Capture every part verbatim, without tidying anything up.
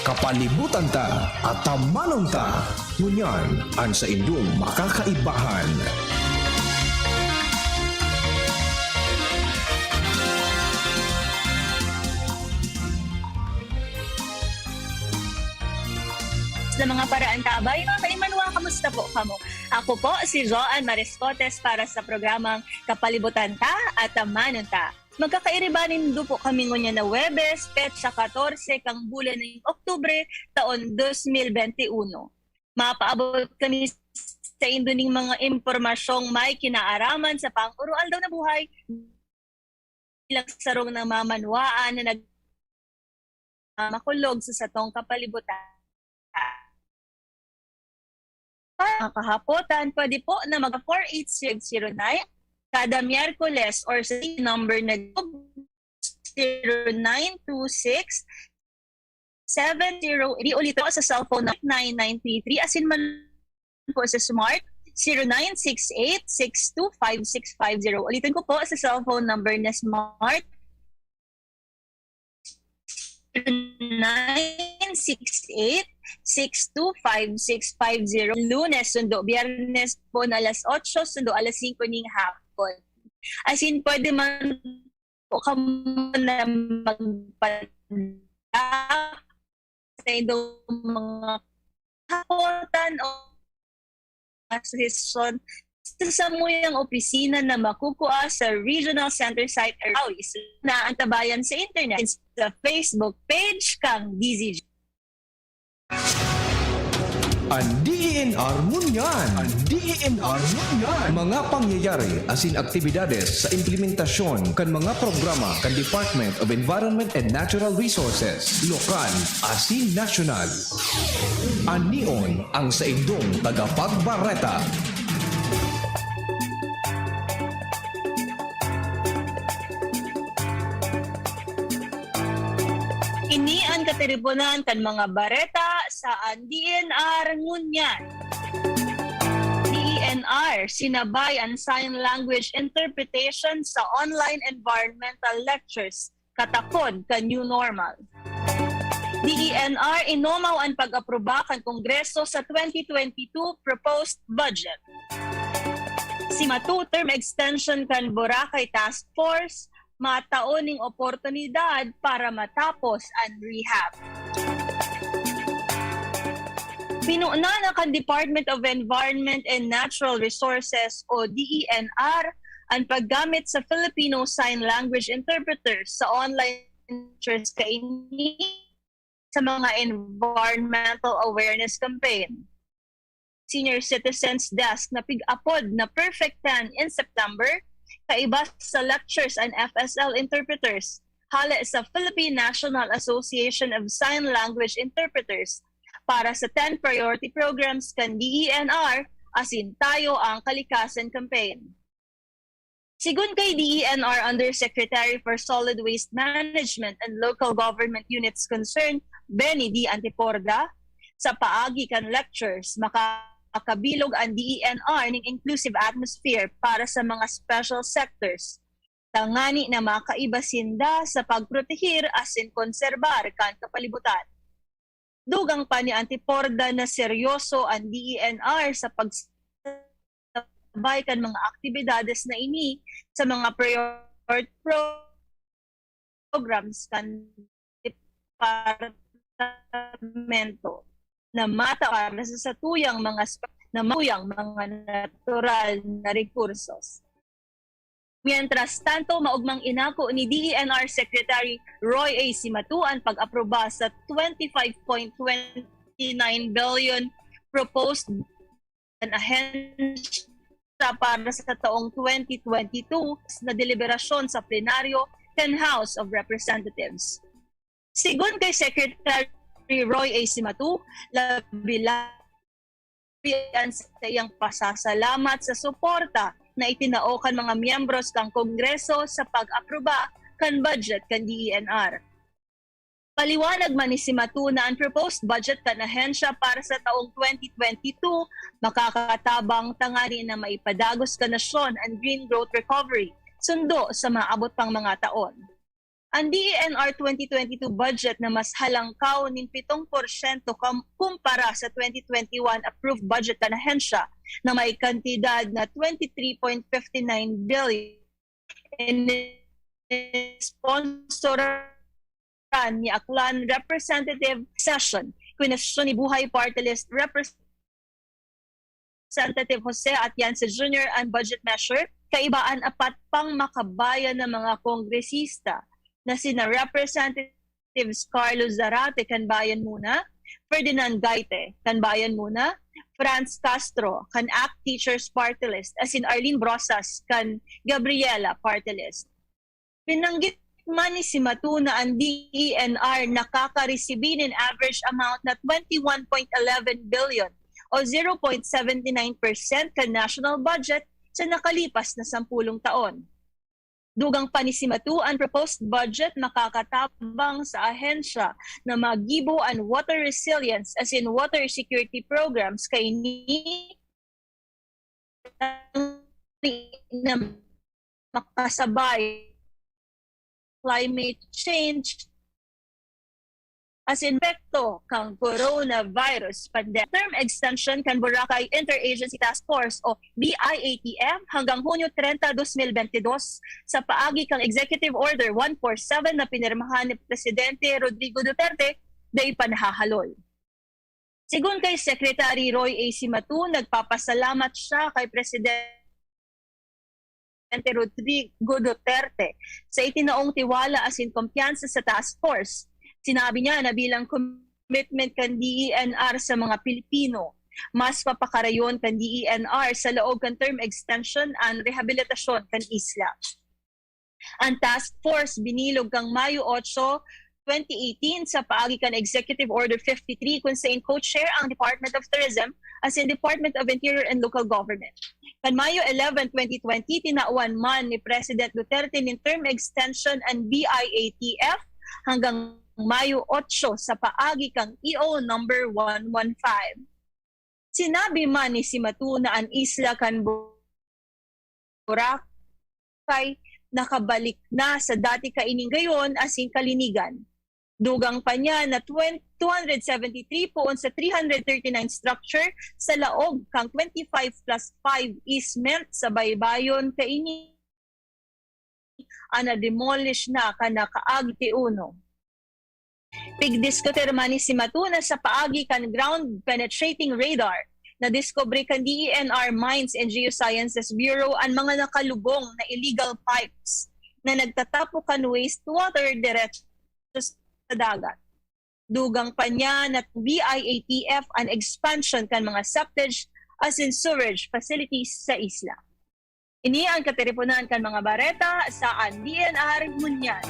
Kapalibutan ta, atamanon ta. Ngunyan, an saindong makakaibahan. Sa mga paraantabay, mga kaimanwa, kamusta po kamo? Ako po si Joanne Mariscotes para sa programang Kapalibutan Ta, Atamanon Ta. Magkakairiba nindo po kami ngunyan na Huwebes, petsa katorse kan bulan ning Oktubre, taon dos mil bente uno. Mapaabot kami saindo ning mga impormasyong may kinaaraman sa pang-oroaldaw na buhay bilang sarong namamanwaan na nagmamakulog sa satong kapalibutan. Mga kahapotan, pwede po na mag four eight six zero nine kada Miyerkules or sa number na zero nine two six seven zero. Di ulit po sa cellphone na nine nine three three. Asin man po sa Smart, zero nine six eight six two five six five zero. Ulitin ko po sa cellphone number na Smart, nine six eight six two five six five zero. Lunes sundo Biyernes po na alas otso sundo alas singko ning hapon. Asin pwede man po kamo na magpadala sa indong mga kahapotan o mga suhestyon sa samuyang opisina na makukua sa Regional Center Site Arawis na antabayan sa internet sa Facebook page kang D Z G. An D E N R ngunyan. An D E N R ngunyan. Mga pangyayari asin aktibidades sa implementasyon kan mga programa kan Department of Environment and Natural Resources, lokal asin nasyonal. Anion ang saindong tagapagbareta. Ini an katiribonan kan mga bareta sa an D E N R ngunyan. D E N R, sinabay an sign language interpretation sa online environmental lectures, katakod kan new normal. D E N R, inomaw an pag-aproba kan Kongreso sa twenty twenty-two proposed budget. Si Matu, term extension kan Boracay Task Force, matao ning oportunidad para matapos an rehab. Pinuna na kan Department of Environment and Natural Resources o D E N R an paggamit sa Filipino Sign Language Interpreter sa online lectures kaini sa mga environmental awareness campaign. Senior Citizens Desk na pig-apod na Perfect ten in September, kaiba sa lectures an F S L interpreters hale sa Philippine National Association of Sign Language Interpreters para sa ten priority programs kan D E N R asin Tayo ang Kalikasan campaign. Sigon kay D E N R Undersecretary for Solid Waste Management and Local Government Units Concern, Benny D. Antiporda, sa paagi kan lectures, makakabilog an D E N R ning inclusive atmosphere para sa mga special sectors, tangani na makaiba sinda sa pagproteher asin konserbar kan kapalibutan. Dugang pa ni Antiporda na seryoso an D E N R sa pagsabay kan mga aktibidades na ini sa mga priority programs kan departamento na mata para sa satuyang mga sp- na matuyang mga natural na rekursos. Mientras tanto, maogmang inako ni D E N R Secretary Roy A. Simatu an pag-aproba sa twenty-five point twenty nine billion proposed an ahensya para sa taong twenty twenty-two na deliberasyon sa plenaryo kan House of Representatives. Sigon kay Secretary Roy A. Simatu, labi-labi an saiyang pasasalamat sa suporta na itinao kan mga miyembros kan Kongreso sa pag-aproba kan budget kan D E N R. Paliwanag man ni Simatu na an proposed budget kan ahensya para sa taong twenty twenty-two makakatabang tangani na maipadagos kan nasyon an green growth recovery sundo sa maabot pang mga taon. An D E N R twenty twenty-two budget na mas halangkaw nin pitong porsyento kam-, kumpara sa twenty twenty-one approved budget kan ahensya na may kantidad na twenty-three point fifty-nine billion, inisponsoran ni Aklan Representative Session, kwinestiyon ni Buhay Party List Representative Jose Atienza Junior an budget measure, kaiba an apat pang makabayan na mga kongresista na sina Representatives Carlos Zarate kan Bayan Muna, Ferdinand Gaite kan Bayan Muna, Franz Castro kan ACT Teachers Party List, asin Arlene Brosas kan Gabriela Party List. Binanggit man ni Sima Tu na an D E N R nakakaresibi nin average amount na twenty-one point eleven billion o zero point seventy nine percent kan national budget sa nakalipas na sampulong taon. Dugang pa ni Sima Tu, an proposed budget makakatabang sa ahensya na magibo an water resilience asin water security programs kaini na makasabay climate change asin epekto kan coronavirus pandemic. Term extension kan Boracay Interagency Task Force o B I A T F hanggang Hunyo treinta, dos mil bentidós sa paagi kan Executive Order one four seven na pinirmahan ni Presidente Rodrigo Duterte dai pa nahahaloy. Sigon kay Secretary Roy A. Sima Tu, nagpapasalamat siya kay Presidente Rodrigo Duterte sa itinaong tiwala asin kumpiyansa sa task force. Sinabi niya na bilang commitment kan D E N R sa mga Pilipino, mas papakarayon kan D E N R sa laog kan term extension an rehabilitasyon kan isla. An task force binilog kan Mayo otso, twenty eighteen sa paagi kan Executive Order fifty-three, kun sain co-chair ang Department of Tourism asin Department of Interior and Local Government. Kan Mayo eleven, twenty twenty, tinawan man ni President Duterte nin term extension an B I A T F hanggang Mayo otso sa paagi kan E O number one one five. Sinabi man ni Sima Tu na an isla kan Boracay nakabalik na sa dati kaining gayon asin kalinigan. Dugang pa niya na twen-, two hundred seventy-three poon sa three hundred thirty-nine structure sa laog kan twenty-five plus five easement sa baybayon kaini an na-demolish na kan nakaagi ti uno. Pigdiskutir man ni Sima Tu na sa paagi kan ground penetrating radar, nadiskubre kan D E N R Mines and Geosciences Bureau an mga nakalubong na illegal pipes na nagtatapo kan wastewater diretso sa dagat. Dugang pa niya na B I A T F an expansion kan mga septage asin sewerage facilities sa isla. Ini an katiriponan kan mga bareta sa An D N R Ngunyan.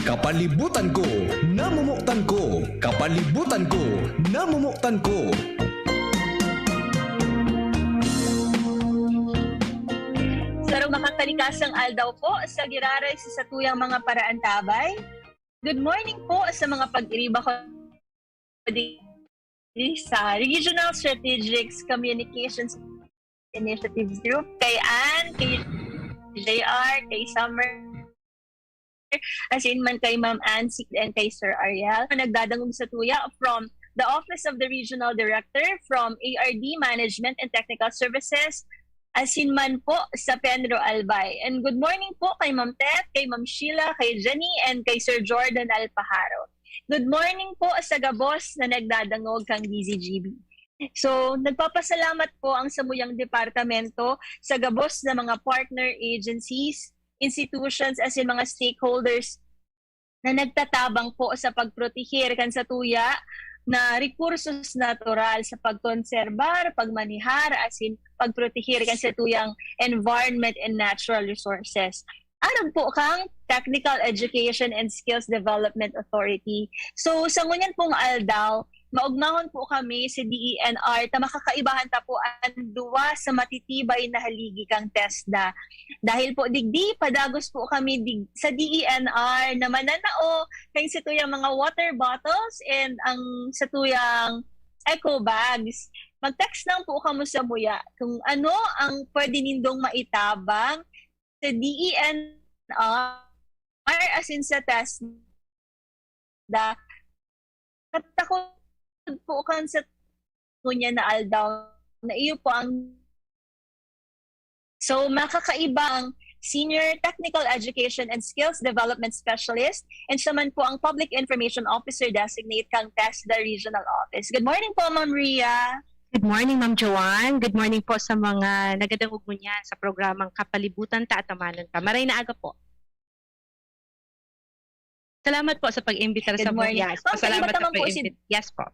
Kapalibutan ko, namomotan ko. Kapalibutan ko, namomotan ko. Sarong makakalikasang aldaw po sa giraray sa satuyang mga paraantabay. Good morning po sa mga pag-iriba ko di, di sa Regional Strategic Communications Initiatives Group, kay Ann, kay J R, kay Summer, asin man kay Ma'am Ann, si, and kay Sir Ariel. Nagdadangog sa tuya from the Office of the Regional Director, from A R D Management and Technical Services, asin man po sa Penro Albay. And good morning po kay Ma'am Tet, kay Ma'am Sheila, kay Jenny, and kay Sir Jordan Alpajaro. Good morning po sa gabos na nagdadangog kan D Z G B. So, nagpapasalamat po ang samuyang departamento sa gabos na mga partner agencies, institutions, asin mga stakeholders na nagtatabang po sa pagprotehir kan satuya na rekursos natural, sa pagkonserbar, pagmanihar, asin pagprotehir kan satuyang environment and natural resources. Arog po kang Technical Education and Skills Development Authority. So, sa ngunyan pong aldaw, maogmahon po kami sa D E N R ta makakaibahan ta po an duwa sa matitibay na haligi kan TESDA. Dahil po digdi, padagos po kami dig-, sa D E N R na mananao kan satuyang mga water bottles and ang satuyang eco bags. mag-text lang po kamo samuya kung ano ang pwede nindong maitabang sa D E N R, as in sa TESDA. Katakod po kan sa ngunyan na aldaw na iyo po ang, so, makakaiba ang Senior Technical Education and Skills Development Specialist, and siya man po ang Public Information Officer Designate kang TESDA Regional Office. Good morning po, Ma'am Ria. Good morning, Ma'am Joanne. Good morning po sa mga nagadangog ngunyan sa programang Kapalibutan Ta, Atamanon Ta. Maray na aga po. Salamat po sa pag-imbita Good sa morning. Yes, Ma'am, salamat kaiba sa naman po si pag-imbita. Yes po.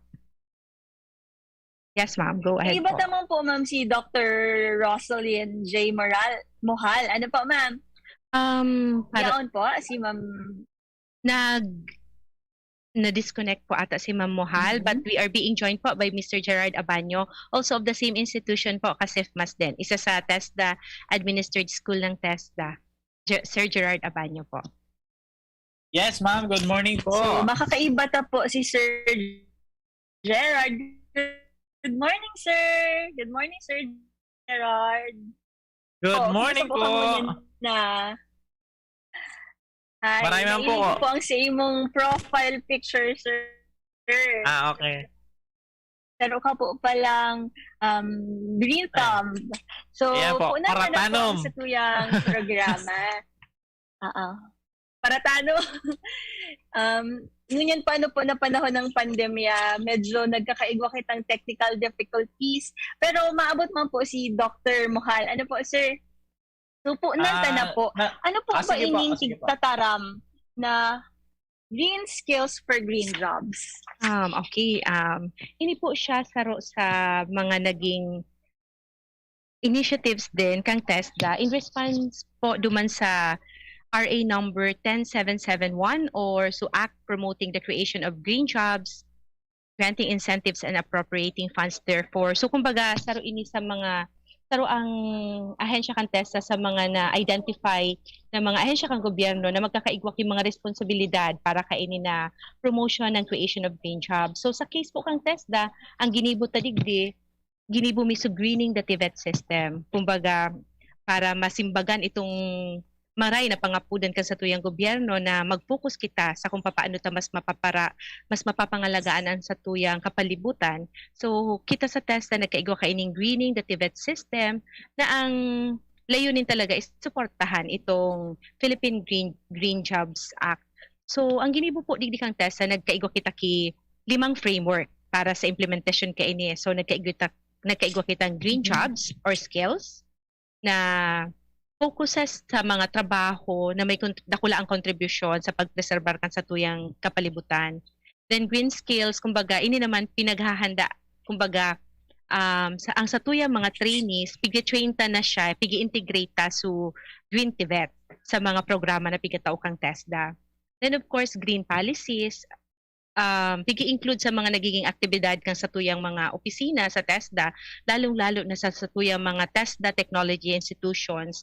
Yes, ma'am. Go ahead Iba po. naman po, Ma'am, si Doctor Rosalyn J. Moral, Mohal. Ano po, Ma'am? Um, para Yaon po, si Ma'am. nag na-disconnect po ata si Ma'am Mohal, Mhm. but we are being joined po by Mister Gerard Abanyo, also of the same institution po, ka-SIFMAS din. Isa sa TESDA administered school ng TESDA. Ger- Sir Gerard Abanyo po. Yes, ma'am. Good morning po. So, makakaiba ta po si Sir Gerard. Good morning, sir. Good morning, Sir Gerard. Good Oh, morning kumusta po. Kamo na? Hi, Maray man po. Nahiling po ang sa imong profile picture, sir. Ah, okay. Pero ka po palang um, green Ah. thumb. So, Ayan po, po na paratanom. Sa tuyang programa. Oo. Paratanom. Um, ngunyan po, ano po, na panahon ng pandemya, medyo nagkakaigwa kitang technical difficulties. Pero maabot man po si Doctor Mohal. Ano po, sir? So po, nanta na Ah, po. na- Ano po ah, ba sige po, ining ah, sige po. tigtataram na Green Skills for Green Jobs? Um, okay. Um, ini po siya saro sa mga naging initiatives din kang TESDA in response po duman sa R A number ten seven seven one or SUAC, promoting the creation of green jobs, granting incentives and appropriating funds therefore. So kumbaga, saro ini sa mga, saro ang ahensya kan TESDA sa mga na-identify na mga ahensya kan gobyerno na magkakaigwa ki mga responsibilidad para kaini na promotion ng creation of green jobs. So sa case po kang TESDA, ang ginibo ta digdi, ginibo mi so greening the TVET system. Kumbaga, para masimbagan itong maray na pangapodan kan satuyang gobyerno na mag-focus kita sa kung papaano ta mas mapapara-, mas mapapangalagaan ang satuyang kapalibutan. So, kita sa TESDA nagkaigwa kaining greening the TVET system na ang layunin talaga is suportahan itong Philippine Green Green Jobs Act. So, ang ginibo po digdi kang TESDA, nagkaigwa kita ki limang framework para sa implementasyon kaini. So, nagkaigwa ta-, nagkaigwa kitang green Mhm. jobs or skills na focuses sa mga trabaho na may kont-, dakula ang kontribusyon sa pagpreserbar kan satuyang kapalibutan. Then green skills, kumbaga, ini naman pinaghahanda, kumbaga, um, sa, ang satuyang mga trainees, pigi-train ta na siya, pigi-integrate ta so green TVET sa mga programa na pigatao kang TESDA. Then of course, green policies, um, pigi-include sa mga nagiging aktibidad kang satuyang mga opisina sa TESDA, lalong-lalo na sa satuyang mga TESDA technology institutions,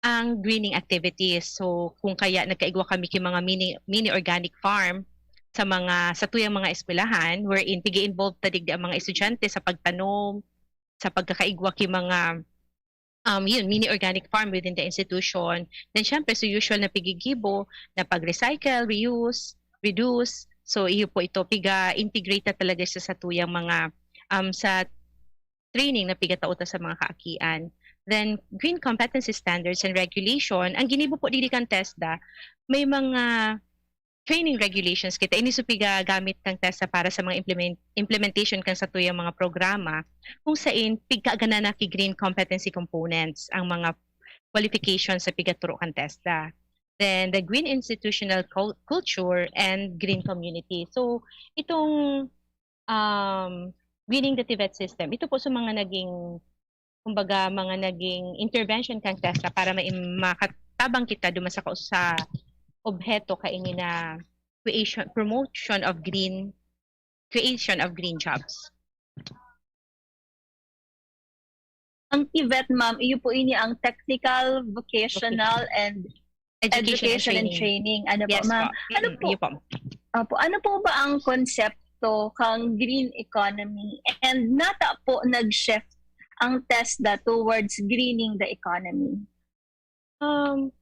ang greening activities. So, kung kaya nagkaigwa kami ki mga mini, mini organic farm sa mga satuyang mga eskwelahan, wherein pigi-involve ta digdi ang mga estudyante sa pagtanom, sa pagkakaigwa ki mga, um, yun, mini organic farm within the institution. Then, syempre, so usual na pigigibo na pag-recycle, reuse, reduce. So, iyo po ito, piga-integrate na talaga siya sa tuyang mga, um, sa training na pigatao ta sa mga kaakian. Then, green competency standards and regulation, ang ginibo po dili kan TESDA, may mga training regulations kita. Ini so pigagamit kang TESDA para sa mga implement, implementation kang satuyang mga programa kung sain pigkaaganan na ki green competency components ang mga qualifications sa pigaturo kang TESDA. Then, the green institutional cul-, culture and green community. So, itong, um, greening the TVET system, ito po sa mga naging, kumbaga, mga naging intervention kang TESDA para mai-, makatabang kita duman sa kau-, sa obheto kaini na creation, promotion of green, creation of green jobs. Ang TVET, ma'am, iyo po ini ang Technical, Vocational, and Education and Training. Ano po, Yes ma'am? po. Ano Mm, po? Iyo po. Opo, ano po ba ang concept epekto kang green economy, and nata po nag-shift ang TESDA towards greening the economy? Um,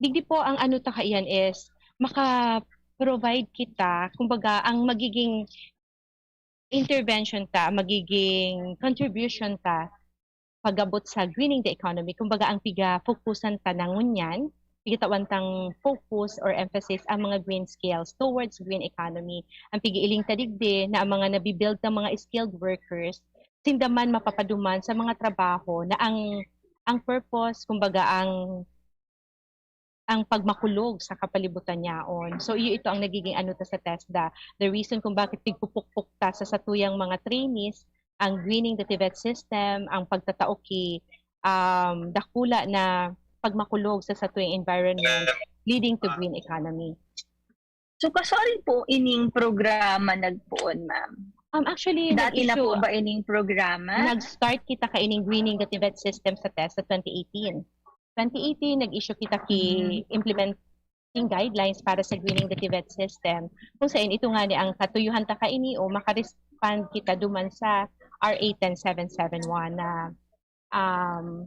digdi po ang ano ta kaiyan is maka-provide kita, kumbaga ang magiging intervention ta, magiging contribution ta pag-abot sa greening the economy. Kumbaga ang piga-focusan ta na ngunyan, pigatawan tang focus or emphasis ang mga green skills towards green economy. Ang pigiiling ta digdi na ang mga nabibuild ng mga skilled workers, sinda man mapapaduman sa mga trabaho na ang ang purpose, kumbaga ang ang pagmakulog sa kapalibutan yaon. So iyo ito ang nagiging ano ta sa TESDA. The reason kung bakit pigpupukpok ta sa satuyang mga trainees ang greening the TVET system, ang pagtatao ki um, dakula na pagmakulog sa satuyang environment leading to green economy. So, kasuarin po ining programa nagpoon, ma'am? Um, actually, Dati na nag-issue, po ba ining programa? nag-start kita kaining greening the TVET system sa TESDA twenty eighteen. twenty eighteen, nag-issue kita ki implementing guidelines para sa greening the TVET system. Kung saan ito nga ni ang katuyuhan ta kaini o makarespond kita duman sa R A ten seven seven one na um,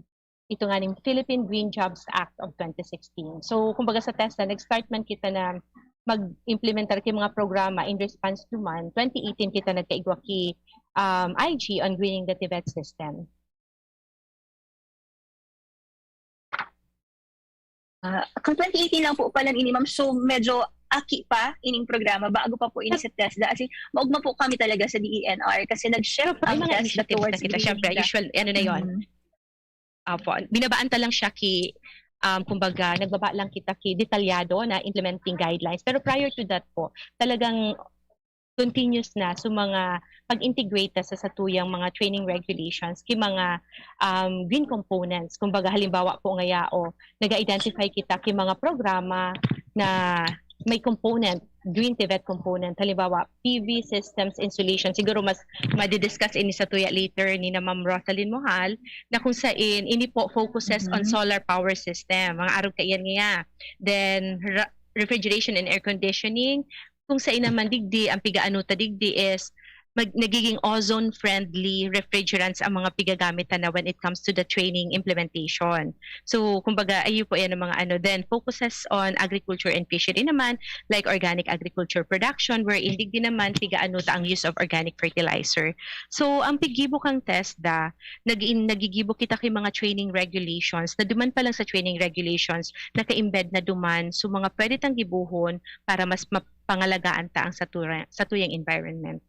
ito nga ning Philippine Green Jobs Act of twenty sixteen. So, kumbaga sa TESDA, nag-start man kita na mag-implementar kay mga programa in response to man, twenty eighteen kita nagkaigwa ki um, I G on greening the TVET system. Ah, kang twenty eighteen lang po pala ini, ma'am. So, medyo aki pa ining programa, bago pa po ini sa TESDA. As in, maugma po kami talaga sa D E N R kasi nag-shift Pero may ang mga TESDA initiatives towards na kita. greening Siyempre, the- usual, ano na yon. Mm. Apo, binabaan ta lang siya ki, um, kumbaga, nagbaba lang kita ki detalyado na implementing guidelines. Pero prior to that po, talagang continuous na sa mga pag-integrate ta sa satuyang mga training regulations ki mga um, green components. Kumbaga, halimbawa po ngaya, o nag-identify kita ki mga programa na may component, green TVET component. Halimbawa, P V systems installation. Siguro mas madidiscuss ini sa tuya later ni na Ma'am Rosalyn Mohal, na kung sain ini po focuses on Mhm. solar power system. Mga arog kaiyan niya. Then, ra- refrigeration and air conditioning. Kung sain naman digdi, ang pigaano ta digdi is mag, nagiging ozone-friendly refrigerants ang mga pigagamit ta na when it comes to the training implementation. So, kumbaga, ayun po yan ang mga ano. Then, focuses on agriculture and fishery naman, like organic agriculture production, wherein digdi naman, pigaano ta ang use of organic fertilizer. So, ang pigibo kang TESDA, naging, nagigibo kita kay mga training regulations, na duman pa lang sa training regulations, naka-embed na duman, so mga pwede tang gibuhon para mas mapangalagaan ta ang sa, tura, sa tuyang environment.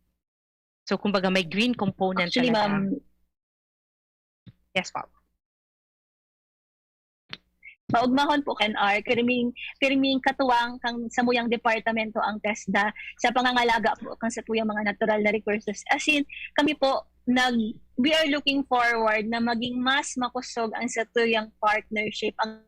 So, kumbaga, may green component Actually, talaga. Ma'am, Yes po. Maugmahon po, Ken R. Pirming, pirming katuwang kang samuyang departamento ang TESDA sa pangangalaga po kang satuyang mga natural na resources. As in, kami po, nag, we are looking forward na maging mas makusog ang satuyang partnership, ang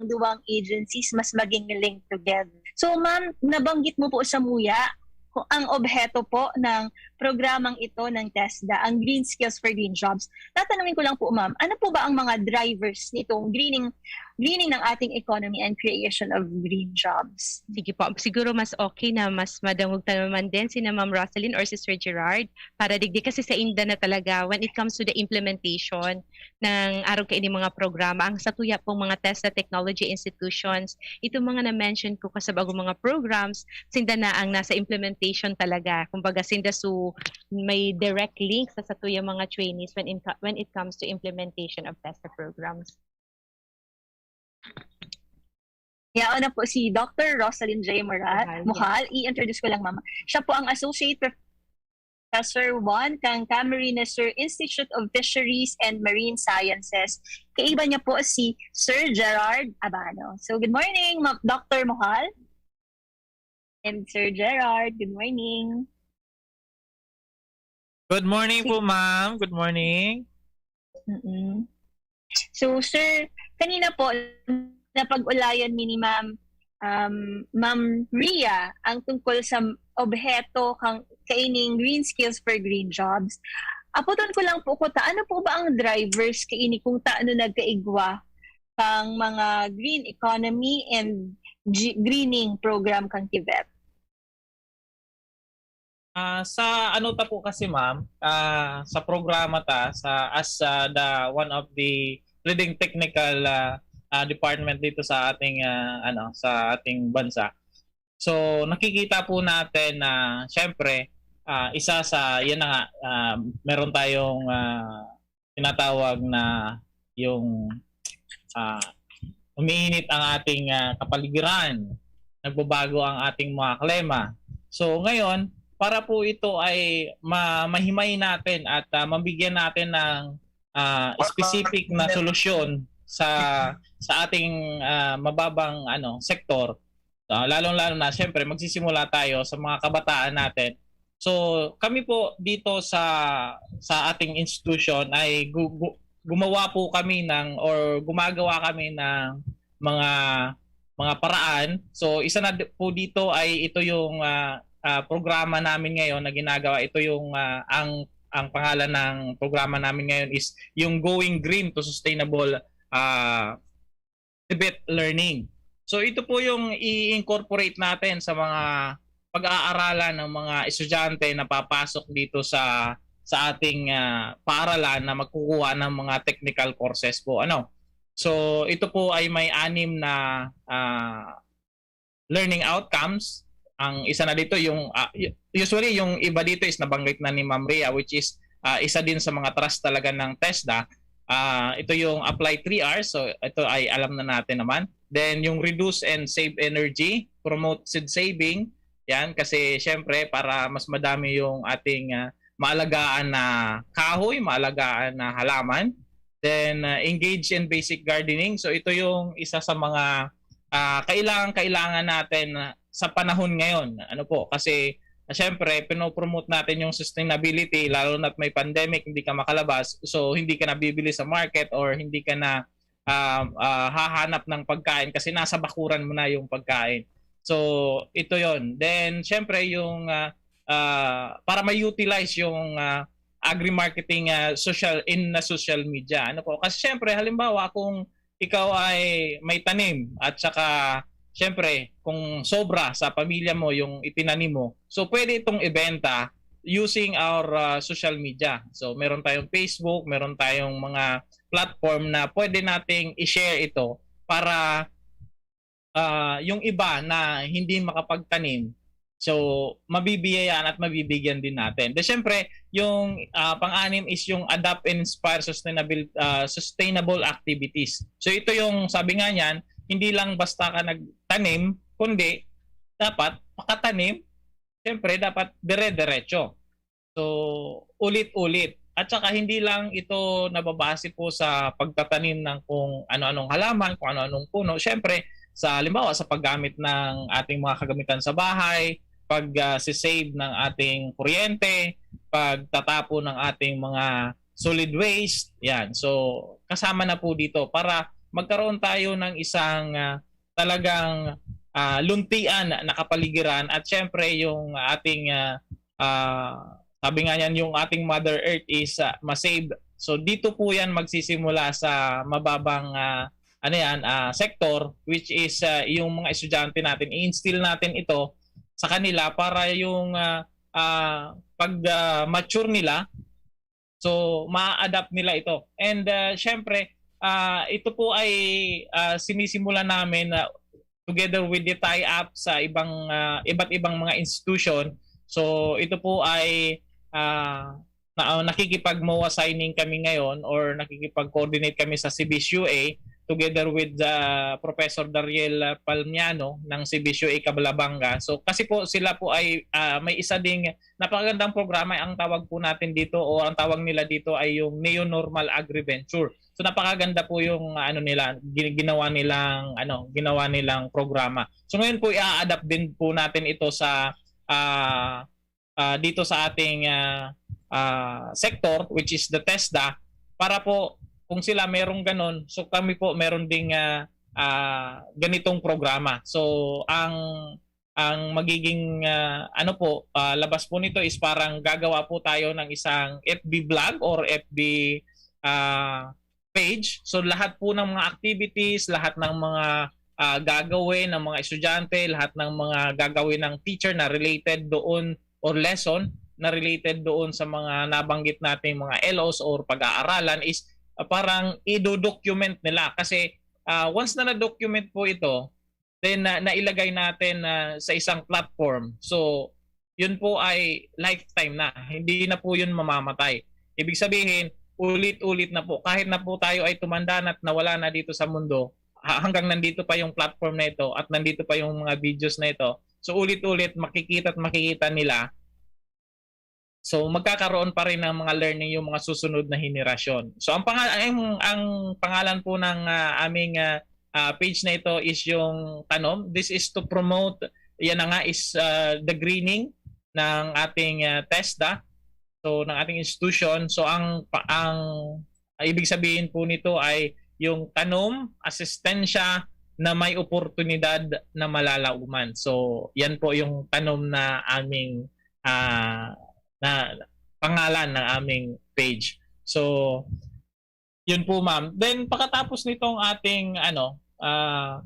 duwang agencies mas maging linked together. So, ma'am, nabanggit mo po samuya kung ang obheto po ng programang ito ng TESDA, ang Green Skills for Green Jobs. Tatanungin ko lang po, ma'am, ano po ba ang mga drivers nitong greening, greening ng ating economy and creation of green jobs? Sige po. Siguro mas okay na mas madangog ta naman din si na Ma'am Rosalyn or si Sir Gerard para digdi kasi sa inda na talaga when it comes to the implementation ng arog kaini mga programa. Ang satuya pong mga TESDA technology institutions, itong mga na-mention ko kasabag mga programs, sinda na ang nasa implementation talaga. Kumbaga, sinda su may direct link sa satuyang mga trainees when, in, when it comes to implementation of TESDA programs. Yaon na po si Doctor Rosalyn J. Moral, Mohal, Mohal. I-introduce ko lang, ma'am. Siya po ang Associate Professor one kang Camarines Sur Institute of Fisheries and Marine Sciences. Kaiba niya po si Sir Gerard Abano. So, good morning, Ma- Doctor Mohal and Sir Gerard. Good morning. Good morning Si- po, ma'am. Good morning. Mm-mm. So, sir, kanina po, napag-ulayan mi ni Ma'am, um, Ma'am Ria ang tungkol sa obheto kang kaining Green Skills for Green Jobs. Apoton ko lang po kuta, ano po ba ang drivers kaini kung taano nagkaigwa kang mga green economy and g- greening program kang TVET? Ah, sa ano ta po kasi, ma'am, ah, sa programa ta sa as, ah, the one of the leading technical, ah, ah, department dito sa ating, ah, ano, sa ating bansa. So, nakikita po natin na siyempre, ah, isa sa, yan na nga, ah, meron tayong, ah, tinatawag na yung, ah, umiinit ang ating, ah, kapaligiran, nagbabago ang ating mga klima. So, ngayon, para po ito ay ma-, mahimay natin at, ah, mabigyan natin ng, ah, specific na solusyon sa, sa ating, ah, mababang, ano, sektor, ah, lalong-lalo na, siyempre, magsisimula tayo sa mga kabataan natin. So, kami po dito sa, sa ating institution ay gu-, gu-, gumawa po kami ng, or gumagawa kami ng mga, mga paraan. So, isa na di-, po dito ay ito yung, ah, ah, programa namin ngayon na ginagawa. Ito yung, ah, ang, ang pangalan ng programa namin ngayon is yung Going Green to Sustainable, ah, Tibet Learning. So, ito po yung i-incorporate natin sa mga pag-aaralan ng mga estudyante na papasok dito sa, sa ating, ah, paaralan na magkukuha ng mga technical courses po. Ano? So, ito po ay may anim na, ah, learning outcomes. Ang isa na dito yung, ah, u-, usually yung iba dito is nabanggit na ni Ma'am Rhea, which is, ah, isa din sa mga trust talaga ng TESDA. Ah, ito yung apply three R's. So, ito ay alam na natin naman. Then, yung reduce and save energy, promote seed saving. Yan, kasi siyempre, para mas madami yung ating, ah, maalagaan na kahoy, maalagaan na halaman. Then, ah, engage in basic gardening. So, ito yung isa sa mga, ah, kailangan-kailangan natin, ah, sa panahon ngayon. Ano po, kasi, ah, siyempre, pinopromote natin yung sustainability, lalo na't may pandemic, hindi ka makalabas. So, hindi ka nabibili sa market or hindi ka na, ah, ah, hahanap ng pagkain kasi nasa bakuran mo na yung pagkain. So, ito yon. Then, siyempre, yung, ah, ah, para ma-utilize yung, ah, agri-marketing, ah, social, in na social media. Ano po? Kasi siyempre, halimbawa, kung ikaw ay may tanim at saka, siyempre, kung sobra sa pamilya mo yung itinanim mo, so pwede itong ibenta using our, ah, social media. So, meron tayong Facebook, meron tayong mga platform na pwede nating i-share ito para, ah, yung iba na hindi makapagtanim, so, mabibiyayaan at mabibigyan din natin. Then, siyempre, yung, ah, pang-anim is yung adopt and inspire sustainable, ah, sustainable activities. So, ito yung sabi nga niyan, hindi lang basta ka nagtanim, kundi dapat makatanim, siyempre, dapat dire-diretso. So, ulit-ulit. At saka hindi lang ito nababase po sa pagtatanim ng kung ano-anong halaman, kung ano-anong puno. Siyempre, sa halimbawa, sa paggamit ng ating mga kagamitan sa bahay, pag, ah, si-save ng ating kuryente, pagtatapo ng ating mga solid waste, yan. So, kasama na po dito para magkaroon tayo ng isang, ah, talagang, ah, luntian na kapaligiran at siyempre yung ating, ah, ah, sabi nga niyan, yung ating Mother Earth is, ah, ma-save. So, dito po yan magsisimula sa mababang, ah, ano yan, ah, sector, which is, ah, yung mga estudyante natin, i-instill natin ito sa kanila para yung, ah, ah, pag, ah, mature nila, so, ma-adapt nila ito. And, ah, syempre, ah, ito po ay, ah, sinisimula namin na together with the tie-up sa ibang, ah, iba't ibang mga institution. So, ito po ay, ah, na, ah, nakikipag-MOA signing kami ngayon or nakikipag-coordinate kami sa C B S U A together with, ah, Professor Dariel Palmiano ng C B S U A Cabalabanga. So, kasi po sila po ay, ah, may isa ding napakagandang programa. Ang tawag po natin dito o ang tawag nila dito ay yung Neo Normal Agriventure. So, napakaganda po yung, ah, ano nila, gi-, ginawa nilang, ano, ginawa nilang programa. So, ngayon po, i-a-adapt din po natin ito sa, ah, ah, dito sa ating, ah, ah, sector, which is the TESDA, para po kung sila merong ganon, so kami po meron ding, ah, ah, ganitong programa. So, ang, ang magiging, ah, ano po, ah, labas po nito is parang gagawa po tayo ng isang F B blog or F B, ah, page. So, lahat po ng mga activities, lahat ng mga, ah, gagawin ng mga estudyante, lahat ng mga gagawin ng teacher na related doon or lesson na related doon sa mga nabanggit nating mga L Os or pag-aaralan is, ah, parang ido-document nila. Kasi, ah, once na na-document po ito, then na nailagay natin na sa isang platform. So, yun po ay lifetime na. Hindi na po yun mamamatay. Ibig sabihin, ulit-ulit na po. Kahit na po tayo ay tumanda na at nawala na dito sa mundo, ha hanggang nandito pa yung platform na ito at nandito pa yung mga videos na ito. So, ulit-ulit makikita at makikita nila. So, magkakaroon pa rin ng mga learning yung mga susunod na henerasyon. So, ang panga ang ang pangalan po ng, ah, aming, ah, ah, page na ito is yung Tanom. This is to promote, yan na nga is, ah, the greening ng ating, ah, TESDA. So, ng ating institution. So, ang pa ang ang ibig sabihin po nito ay yung Tanom, Asistensya na may oportunidad na malalaoman. So, yan po yung Tanom na aming, ah, na pangalan ng aming page. So, yun po, ma'am. Then, pagkatapos nitong ating, ano, ah,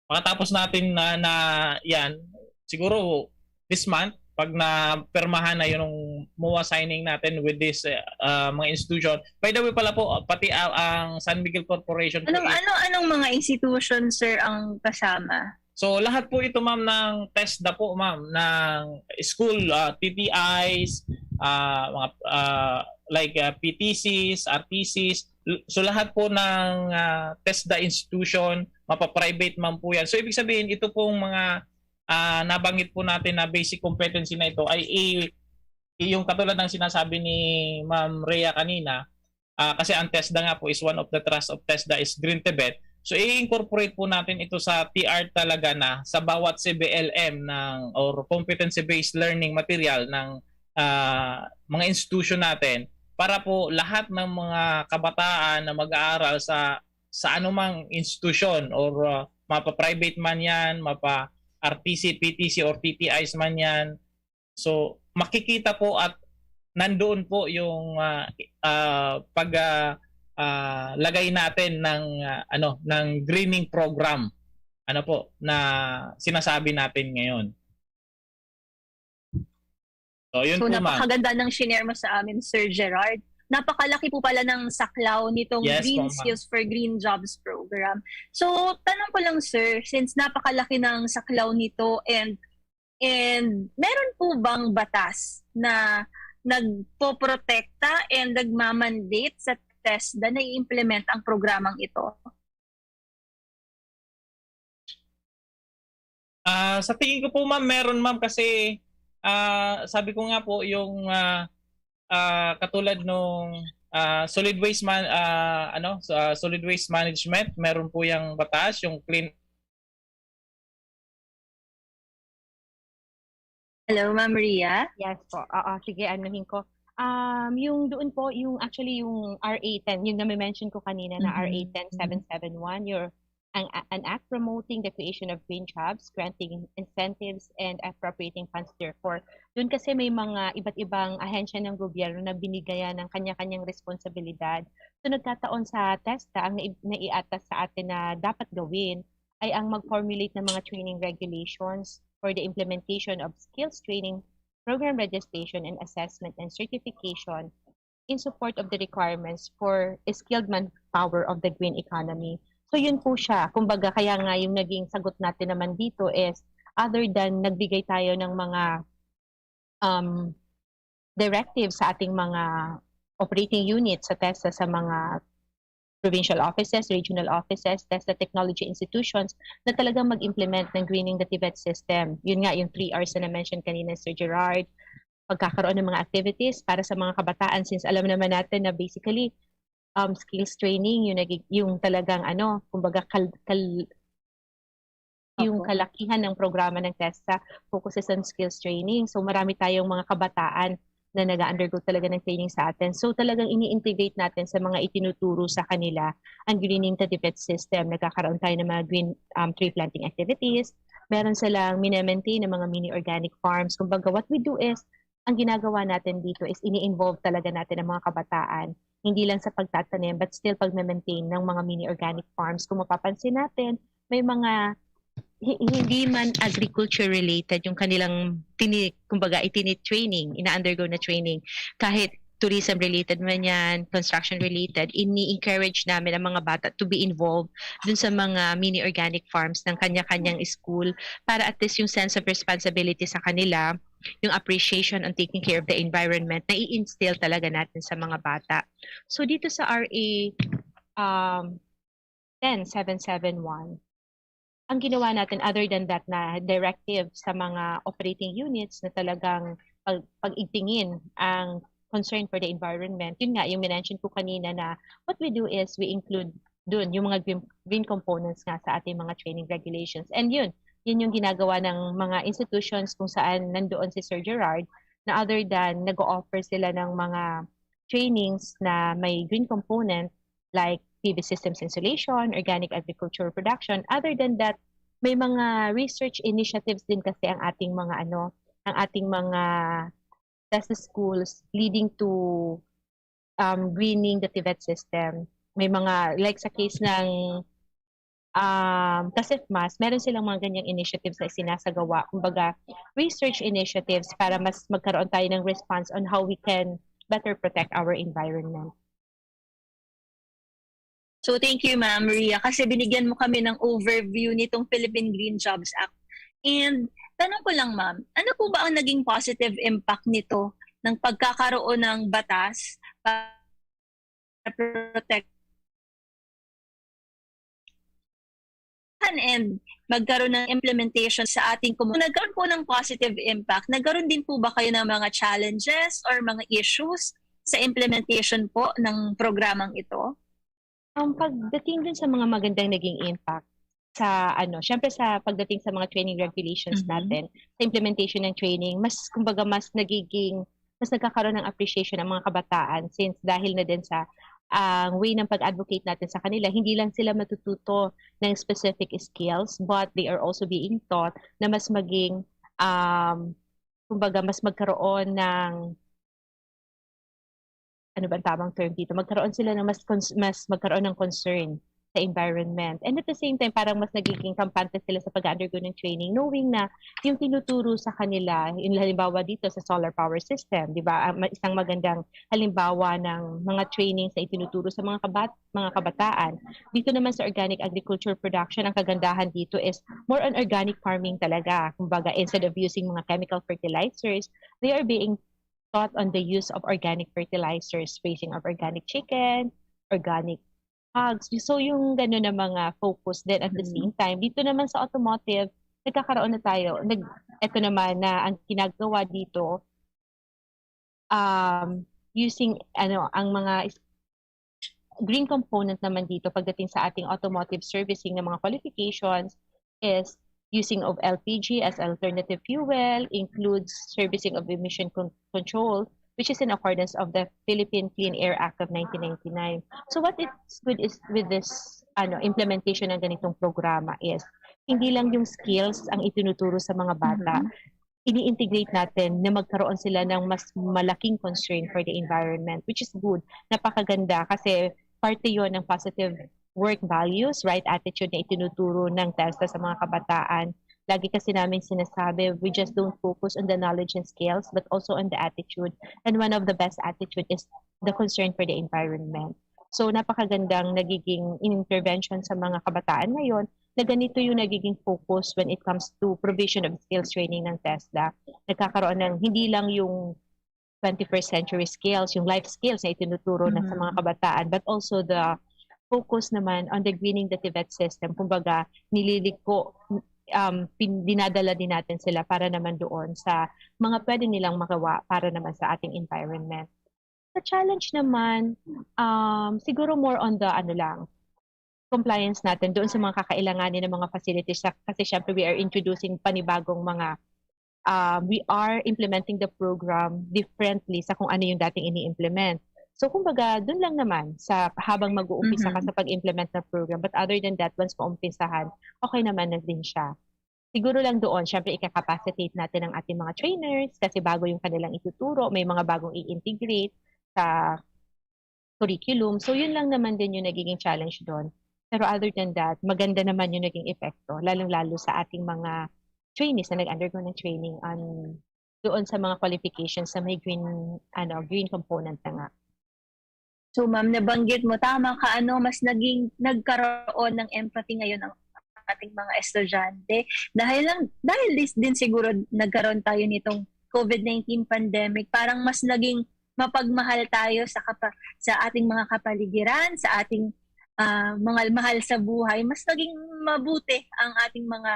pagkatapos natin na na yan, siguro this month, pag napirmahan na yung MOA signing natin with this, ah, mga institution. By the way pala po, pati, ah, ang San Miguel Corporation po Anong is ano anong mga institution, sir, ang kasama? So, lahat po ito, ma'am, ng TESDA po, ma'am, ng school, ah, T T Is, ah, mga, ah, like, ah, P T Cs, R T Cs. L so, lahat po ng, ah, TESDA institution, mapa-private man po yan. So, ibig sabihin, ito pong mga, ah, nabanggit po natin na basic competency na ito ay i yung katulad ng sinasabi ni Ma'am Rhea kanina, ah, kasi ang TESDA nga po is one of the trust of TESDA is Green Tibet. So, i-incorporate po natin ito sa T R talaga na sa bawat C B L M ng or competency-based learning material ng, ah, mga institusyon natin para po lahat ng mga kabataan na mag-aaral sa sa anumang institusyon or, ah, mapa-private man yan, mapa-R T C, P T C or T T Is man yan. So, makikita po at nandoon po yung, ah, ah, pag, ah, ah, lagay natin ng, ah, ano, ng greening program, ano po, na sinasabi natin ngayon. So, yun So, po, ma'am. napakaganda ng shinare mo sa amin, Sir Gerard. Napakalaki po pala ng saklaw nitong Yes po, Green ma'am. Skills for Green Jobs program. So, tanong ko lang, sir, since napakalaki ng saklaw nito and and meron po bang batas na nagpoprotekta and nagmamandate sa TESDA na i-implement ang programang ito? Ah, sa tingin ko po, ma'am, meron, ma'am, kasi, ah, sabi ko nga po, yung, ah, ah, katulad nung, ah, solid waste man ah, ano, sa solid waste management, meron po yang batas, yung clean Hello, Ma'am Rhea? Yes po. Oo, sige, anuhin ko. Um, yung doon po, yung actually yung R A ten, yung nami-mention ko kanina na Mhm. R A ten seven seven one, your ang an act promoting the creation of green jobs, granting incentives and appropriating funds therefore. Doon kasi may mga iba't ibang ahensya ng gobyerno na binigayan ng kanya-kanyang responsibilidad. So nagkataon sa TESDA ang nai- naiatas sa atin na dapat gawin ay ang mag-formulate ng mga training regulations for the implementation of skills training, program registration and assessment and certification in support of the requirements for a skilled manpower of the green economy. So yun po siya. Kumbaga, kaya nga yung naging sagot natin naman dito is other than nagbigay tayo ng mga um, directives sa ating mga operating units sa TESDA, sa mga provincial offices, regional offices, TESDA technology institutions na talagang mag-implement ng greening the TVET system. Yun nga, yung three R's na na-mention kanina, Sir Gerard, pagkakaroon ng mga activities para sa mga kabataan, since alam naman natin na basically um, skills training yung nagig- yung talagang ano, kumbaga kal, kal yung Opo. kalakihan ng programa ng TESDA focuses on skills training. So marami tayong mga kabataan na nag-undergo talaga ng training sa atin. So talagang ini-integrate natin sa mga itinuturo sa kanila ang Greening the TVET system. Nagkakaroon tayo ng mga green um, tree planting activities. Meron silang minemaintain ng mga mini organic farms. Kumbaga, what we do is, ang ginagawa natin dito is ini-involve talaga natin ang mga kabataan. Hindi lang sa pagtatanim, but still pag-maintain ng mga mini organic farms. Kung mapapansin natin, may mga hi-, hindi man agriculture related yung kanilang tini-, kumbaga, itini-training, ina-undergo na training, kahit tourism related man yan, construction related, ini-encourage namin ang mga bata to be involved dun sa mga mini organic farms ng kanya-kanyang school para at least yung sense of responsibility sa kanila, yung appreciation on taking care of the environment, nai-instill talaga natin sa mga bata. So dito sa R A, um, ten seven seven one, ang ginawa natin, other than that na directive sa mga operating units na talagang pag-, pag-igtingin ang concern for the environment, yun nga, yung minention ko kanina na what we do is we include dun yung mga green, green components nga sa ating mga training regulations. And yun, yun yung ginagawa ng mga institutions kung saan nandoon si Sir Gerard, na other than nag-o-offer sila ng mga trainings na may green component, like P V systems insulation, organic agriculture production. Other than that, may mga research initiatives din kasi ang ating mga ano, ang ating mga TESDA schools leading to, um, greening the TVET system. May mga, like sa case ng, um, CASIFMAS, meron silang mga ganyang initiatives na isinasagawa. Kumbaga, research initiatives para mas magkaroon tayo ng response on how we can better protect our environment. So thank you, Ma'am Ria, kasi binigyan mo kami ng overview nitong Philippine Green Jobs Act. And tanong ko lang, Ma'am, ano po ba ang naging positive impact nito ng pagkakaroon ng batas para protect and magkaroon ng implementation sa ating komunidad? Nagkaroon po ng positive impact, nagkaroon din po ba kayo ng mga challenges or mga issues sa implementation po ng programang ito? Ang pagdating dun sa mga magandang naging impact sa ano, syempre sa pagdating sa mga training regulations Mhm. natin, sa implementation ng training, mas, kumbaga, mas nagiging, mas nagkakaroon ng appreciation ang mga kabataan since dahil na din sa, ang way ng pag-advocate natin sa kanila, hindi lang sila matututo ng specific skills, but they are also being taught na mas maging, um, kumbaga, mas magkaroon ng, ano ba ang tamang term dito? Magkaroon sila ng mas cons-, mas magkaroon ng concern sa environment. And at the same time, parang mas nagiging kampante sila sa pag-undergo ng training, knowing na yung tinuturo sa kanila, yung halimbawa dito sa solar power system, di ba? Ang ma-, isang magandang halimbawa ng mga trainings na itinuturo sa mga kabat-, mga kabataan. Dito naman sa organic agriculture production, ang kagandahan dito is more on organic farming talaga. Kumbaga, instead of using mga chemical fertilizers, they are being taught on the use of organic fertilizers, raising of organic chicken, organic hogs. So, yung gano'n na mga focus. Then, at the Mhm. same time, dito naman sa automotive, nagkakaroon na tayo. Nag-, eto naman na ang ginagawa dito, um, using, ano, ang mga is-, green component naman dito pagdating sa ating automotive servicing ng mga qualifications is using of L P G as alternative fuel, includes servicing of emission con-, control, which is in accordance of the Philippine Clean Air Act of nineteen ninety-nine. So what is good is with this, ano, implementation ng ganitong programa is hindi lang yung skills ang itinuturo sa mga bata. Mhm. Ini-integrate natin na magkaroon sila ng mas malaking concern for the environment, which is good. Napakaganda kasi parte yon ng positive work values, right attitude na itinuturo ng TESDA sa mga kabataan. Lagi kasi namin sinasabi, we just don't focus on the knowledge and skills, but also on the attitude. And one of the best attitude is the concern for the environment. So, napakagandang nagiging intervention sa mga kabataan ngayon na ganito yung nagiging focus when it comes to provision of skills training ng TESDA. Nagkakaroon ng hindi lang yung twenty-first century skills, yung life skills na itinuturo na sa mga Mhm. kabataan, but also the focus naman on the greening the TVET system. Kumbaga, nililiko, um, pin-, dinadala din natin sila para naman doon sa mga pwede nilang magawa para naman sa ating environment. Sa challenge naman, um, siguro more on the, ano lang, compliance natin doon sa mga kakailanganin ng mga facilities. Sa, kasi syempre, we are introducing panibagong mga, um, we are implementing the program differently sa kung ano yung dating ini-implement. So, kumbaga, doon lang naman sa habang mag-uumpisa ka Mhm. sa pag-implement ng program. But other than that, once maumpisahan, okay naman na din siya. Siguro lang doon, syempre, ika-capacitate natin ang ating mga trainers kasi bago yung kanilang ituturo, may mga bagong i-integrate sa curriculum. So, yun lang naman din yung nagiging challenge doon. Pero other than that, maganda naman yung naging epekto, lalong-lalo sa ating mga trainees na nag-undergo ng training on, doon sa mga qualifications na may green, ano, green component na nga. So, ma'am, nabanggit mo, tama ka, ano, mas naging, nagkaroon ng empathy ngayon ang ating mga estudyante. Dahil lang, dahil dis, din siguro nagkaroon tayo nitong COVID nineteen pandemic, parang mas naging mapagmahal tayo sa kapa, sa ating mga kapaligiran, sa ating, ah, mga mahal sa buhay. Mas naging mabuti ang ating mga,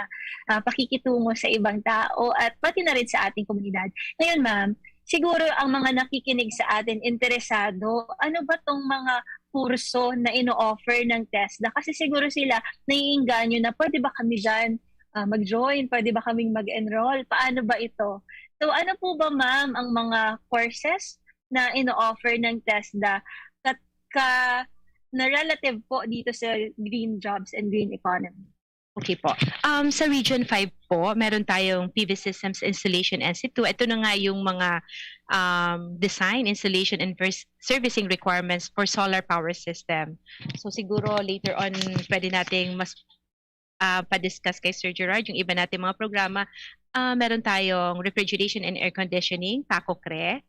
ah, pakikitungo sa ibang tao at pati na rin sa ating komunidad. Ngayon, ma'am, siguro ang mga nakikinig sa atin, interesado, ano ba 'tong mga kurso na ino-offer ng TESDA? Kasi siguro sila naiengganyo na, "Pwede ba kami diyan, ah, mag-join? Pwede ba kaming mag-enroll? Paano ba ito?" So, ano po ba, ma'am, ang mga courses na ino-offer ng TESDA kat-, ka, na relative po dito sa green jobs and green economy? Okay po. Um, sa Region five po, meron tayong P V Systems Installation Institute. Ito na nga yung mga, um, design, installation, and vers-, servicing requirements for solar power system. So siguro later on, pwede nating mas, ah, pa-discuss kay Sir Gerard yung iba nating mga programa. Ah, meron tayong refrigeration and air conditioning, PACOCRE,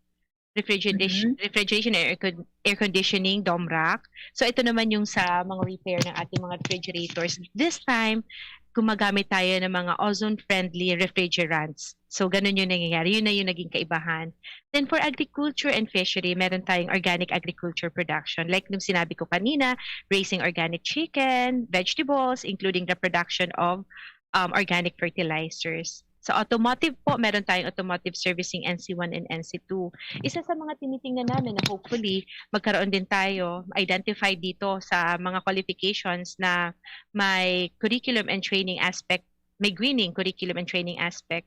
refrigeration, Mhm. refrigeration and air, con- air conditioning, DOMRAC. So ito naman yung sa mga repair ng ating mga refrigerators. This time, gumagamit tayo ng mga ozone-friendly refrigerants. So ganun yung nangyayari. Yun na yung naging kaibahan. Then for agriculture and fishery, meron tayong organic agriculture production. Like nung sinabi ko kanina, raising organic chicken, vegetables, including the production of, um, organic fertilizers. Sa automotive po, meron tayong automotive servicing N C one and N C two. Isa sa mga tinitingnan namin na hopefully magkaroon din tayo, identified dito sa mga qualifications na may curriculum and training aspect, may greening curriculum and training aspect.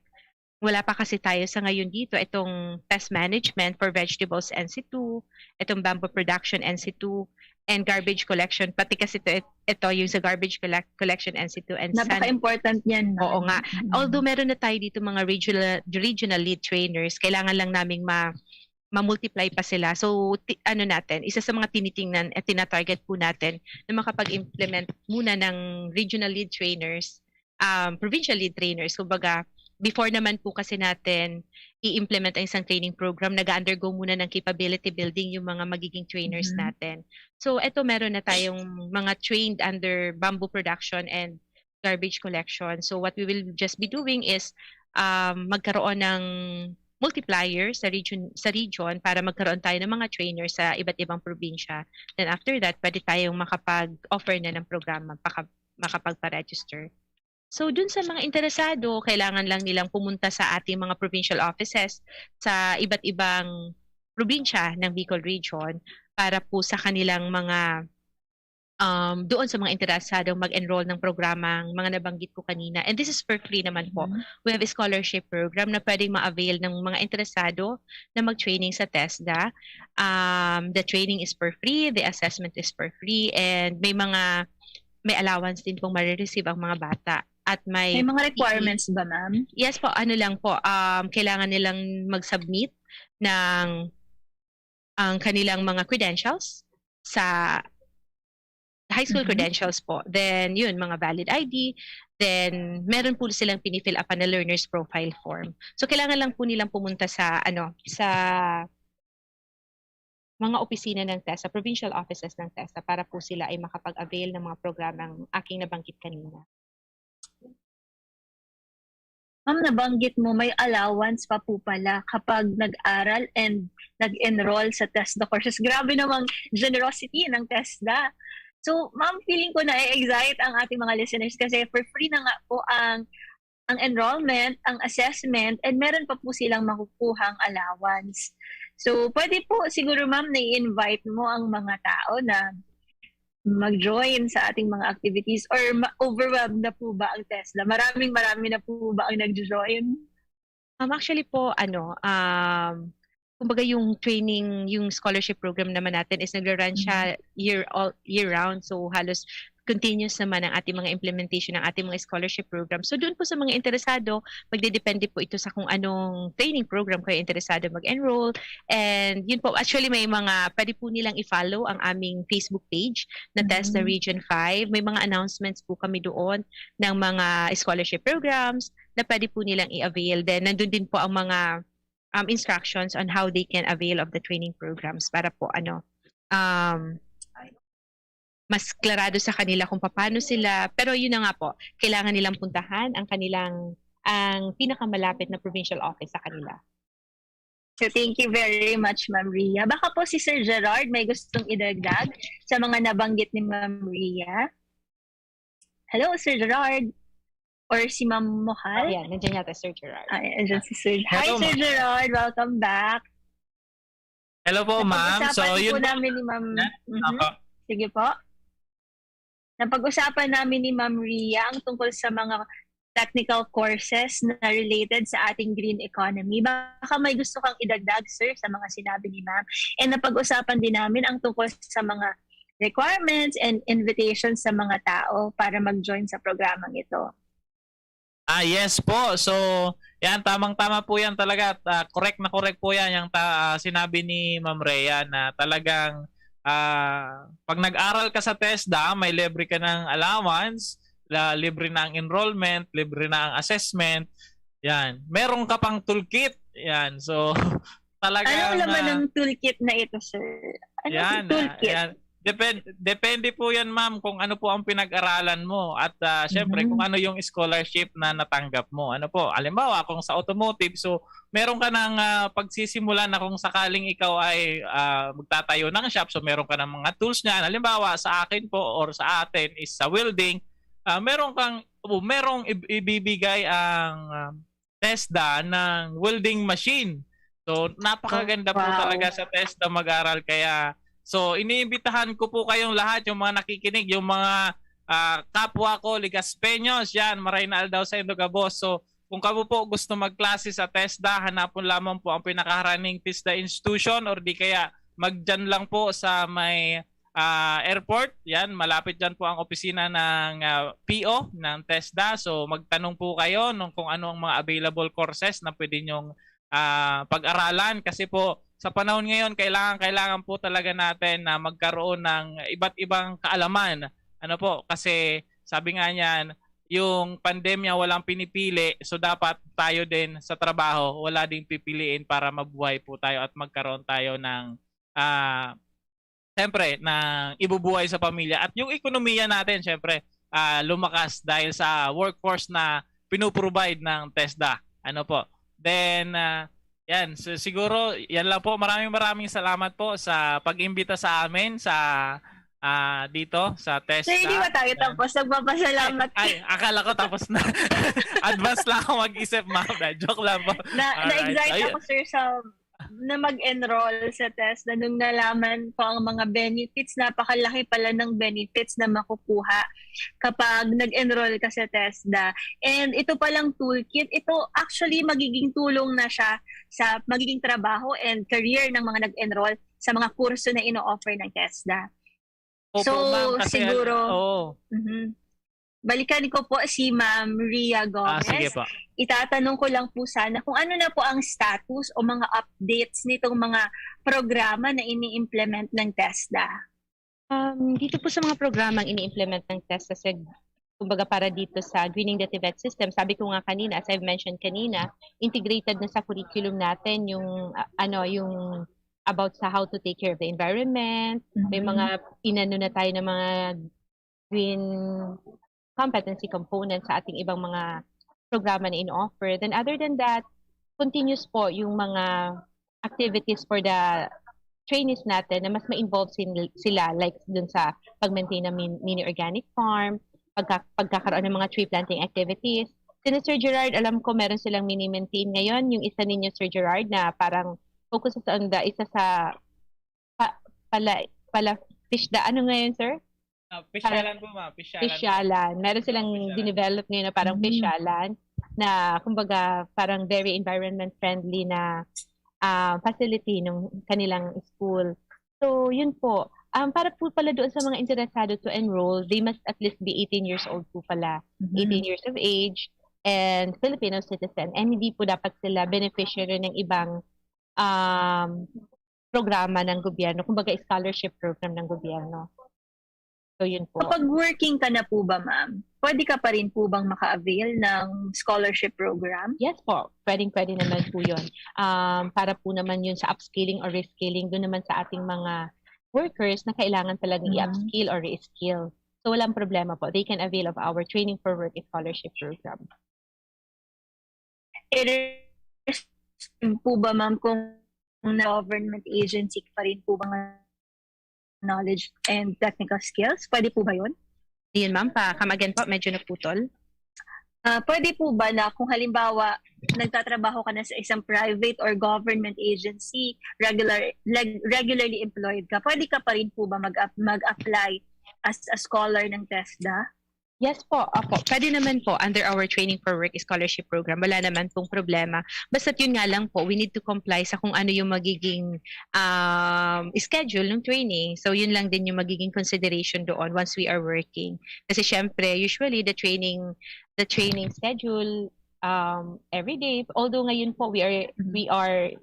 Wala pa kasi tayo sa ngayon dito, itong pest management for vegetables N C two, itong bamboo production N C two, and garbage collection. Pati kasi ito, ito yung sa garbage collect-, collection N C two and san- Napaka-important niyan, ma'am. Oo nga. Mm. Although meron na tayo dito mga regional, regional lead trainers, kailangan lang naming ma-, ma-multiply pa sila. So, ti-, ano natin, isa sa mga tinitingnan at tinatarget po natin na makapag-implement muna ng regional lead trainers, um, provincial lead trainers. Kumbaga, before naman po kasi natin i-implement ang isang training program, nag-undergo muna ng capability building yung mga magiging trainers Mhm. natin. So, eto, meron na tayong mga trained under bamboo production and garbage collection. So, what we will just be doing is, um, magkaroon ng multiplier sa region, sa region para magkaroon tayo ng mga trainers sa iba't ibang probinsya. Then after that, pwede tayong makapag-offer na ng programa, paka-, makapagpa-register. So, dun sa mga interesado, kailangan lang nilang pumunta sa ating mga provincial offices sa iba't ibang probinsya ng Bicol Region para po sa kanilang mga, um, doon sa mga interesadong mag-enroll ng programang mga nabanggit ko kanina. And this is for free naman po. Mhm. We have a scholarship program na pwedeng ma-avail ng mga interesado na mag-training sa TESDA. Um, the training is for free, the assessment is for free, and may mga, may allowance din pong marireceive ang mga bata. At may May mga requirements ba, ma'am? Yes po, ano lang po, um, kailangan nilang mag-submit ng, ang kanilang mga credentials sa high school Mhm. credentials po. Then, yun, mga valid I D. Then, meron po silang pini-fill up na learner's profile form. So, kailangan lang po nilang pumunta sa, ano, sa mga opisina ng TESDA, provincial offices ng TESDA, para po sila ay makapag-avail ng mga programang aking nabanggit kanina. Ma'am, nabanggit mo, may allowance pa po pala kapag nag-aral and nag-enroll sa TESDA courses. Grabe namang generosity ng TESDA. So, ma'am, feeling ko na-excite ang ating mga listeners kasi for free na nga po ang, ang enrollment, ang assessment, and meron pa po silang makukuhang allowance. So, pwede po siguro, ma'am, na i-invite mo ang mga tao na mag-join sa ating mga activities, or ma-, overwhelmed na po ba ang TESDA? Maraming marami na po ba ang nag-join? Um, actually po, ano, um, kumbaga yung training, yung scholarship program naman natin is nagra-run siya year, all year round. So halos continuous naman ang ating mga implementation ng ating mga scholarship program. So, doon po sa mga interesado, magdedepende po ito sa kung anong training program kayo interesado mag-enroll. And yun po, actually may mga pwede po nilang i-follow ang aming Facebook page na TESDA Mhm. Region five. May mga announcements po kami doon ng mga scholarship programs na pwede po nilang i-avail. Then, nandun din po ang mga um, instructions on how they can avail of the training programs para po ano, um, mas klarado sa kanila kung paano sila. Pero yun na nga po, kailangan nilang puntahan ang kanilang, ang pinakamalapit na provincial office sa kanila. So thank you very much, Ma'am Ria. Baka po si Sir Gerard may gustong idagdag sa mga nabanggit ni Ma'am Ria. Hello, Sir Gerard. Or si Ma'am Mohal? Ayan, nandiyan yata Sir Gerard. Ay, andyan si Sir. Hi, Hello, Sir ma'am. Gerard. Welcome back. Hello po, ma'am. So, Napag-usapan yun po po. namin ni Ma'am. Mhm. Apo. Sige po. Napag-usapan namin ni Ma'am Ria ang tungkol sa mga technical courses na related sa ating green economy. Baka may gusto kang idagdag, sir, sa mga sinabi ni Ma'am. And napag-usapan din namin ang tungkol sa mga requirements and invitations sa mga tao para mag-join sa programang ito. Ah, yes po. So, yan, tamang-tama po yan talaga. At, ah, correct na correct po yan, yung ta- ah, sinabi ni Ma'am Rhea na talagang ah, pag nag-aral ka sa TESDA, may libre ka ng allowance, la, libre na ang enrollment, libre na ang assessment. Yan. Meron ka pang toolkit. Yan. So, talagang... Anong laman ah, ng toolkit na ito, sir? Ano yan, yung toolkit? ah, yan. Depend, depende po yan, ma'am, kung ano po ang pinag-aralan mo at ah, syempre Mhm. kung ano yung scholarship na natanggap mo. Ano po, halimbawa kung sa automotive, so meron ka ng ah, pagsisimula na kung sakaling ikaw ay ah, magtatayo ng shop, so meron ka ng mga tools niyan. Halimbawa, sa akin po or sa atin is sa welding, ah, meron kang o merong ib- ibibigay ang ah, TESDA ng welding machine. So napakaganda po Wow. talaga sa TESDA mag-aral, kaya so iniimbitahan ko po kayong lahat, yung mga nakikinig, yung mga ah, kapwa ko Legaspeños, yan, maray na aldaw sa indo gabos. So kung kamo po gusto magklase sa TESDA, hanapon lamang po ang pinakaharaning TESDA institution or di kaya magdiyan lang po sa may ah, airport. Yan, malapit diyan po ang opisina ng ah, P O ng TESDA. So magtanong po kayo nung kung ano ang mga available courses na pwede nyong ah, pag-aralan kasi po sa panahon ngayon kailangan kailangan po talaga natin na magkaroon ng iba't ibang kaalaman. Ano po? Kasi sabi nga niyan, yung pandemya walang pinipili, so dapat tayo din sa trabaho wala ding pipiliin para mabuhay po tayo at magkaroon tayo ng ah siyempre ng ibubuhay sa pamilya at yung ekonomiya natin siyempre ah, lumakas dahil sa workforce na pinuprovide ng TESDA. Ano po? Then ah, yan, so, siguro yan lang po. Maraming maraming salamat po sa pag-imbita sa amin sa ah, dito sa TESDA. Sir, hindi ba tayo Yan. tapos? Nagpapasalamat. Ay, akala ko tapos na. Advance lang ako mag-isip, ma'am. Na, joke lang po. Na, Alright. na-excite Ayun. ako, sir, sa na mag-enroll sa TESDA nung nalaman ko ang mga benefits. Napakalaki pala ng benefits na makukuha kapag nag-enroll ka sa TESDA. And ito palang toolkit, ito actually magiging tulong na siya sa magiging trabaho and career ng mga nag-enroll sa mga kurso na ino-offer ng TESDA. Opo, So, ma'am, kasi siguro- oo. Mhm. Balikan ko po si Ma'am Ria Ah, Gomez. Sige po. Itatanong ko lang po sana kung ano na po ang status o mga updates nitong mga programa na ini-implement ng TESDA. Um, dito po sa mga programang ini-implement ng TESDA, seg-, kumbaga para dito sa Greening the TVET system, sabi ko nga kanina, as I've mentioned kanina, integrated na sa curriculum natin yung ah, ano, yung about sa how to take care of the environment, may Mhm. mga inano na tayo ng mga green competency component sa ating ibang mga programa na in-offer. Then other than that, continuous po yung mga activities for the trainees natin na mas ma-involve sin- sila, like dun sa pag-maintain ng min- mini organic farm, pagka- pagkakaroon ng mga tree planting activities. Sina Sir Gerard, alam ko meron silang mini-maintain ngayon. Yung isa ninyo, Sir Gerard, na parang focuses on the isa sa pa, pala pala fish da ano ngayon, sir? Ah, Pisyalan po, ma'am. Pisyalan. po. Pisyalan. Meron silang Pisyalan. dinevelop ngayon na parang Mm. Pisyalan na kumbaga parang very environment friendly na ah, facility ng kanilang school. So, yun po. Um, para po pala doon sa mga interesado to enroll, they must at least be eighteen years old po pala. Mhm. Eighteen years of age and Filipino citizen. And hindi po dapat sila beneficiary ng ibang um, programa ng gobyerno, kumbaga scholarship program ng gobyerno. So yun po. Kapag working ka na po ba, ma'am, pwede ka pa rin po bang maka-avail ng scholarship program? Yes po, pwedeng-pwede naman po yun. Um, para po naman yun sa upskilling or reskilling, doon naman sa ating mga workers na kailangan talagang Mhm. i-upskill or re-skill. So walang problema po. They can avail of our Training for Work Scholarship Program. Irrespective po ba, ma'am, kung na government agency pa rin po ba ng knowledge and technical skills? Pwede po ba yun? Yun ma'am, pa come again po, medyo nagputol. Ah, pwede po ba na kung halimbawa nagtatrabaho ka na sa isang private or government agency, regular leg- regularly employed ka, pwede ka pa rin po ba mag mag-apply as a scholar ng TESDA? Yes po, opo. Pwede naman po under our Training for Work Scholarship Program. Wala naman pong problema. Basta yun nga lang po, we need to comply sa kung ano yung magiging um, schedule ng training. So yun lang din yung magiging consideration doon once we are working. Kasi syempre, usually the training the training schedule um, every day. Although ngayon po we are Mhm. we are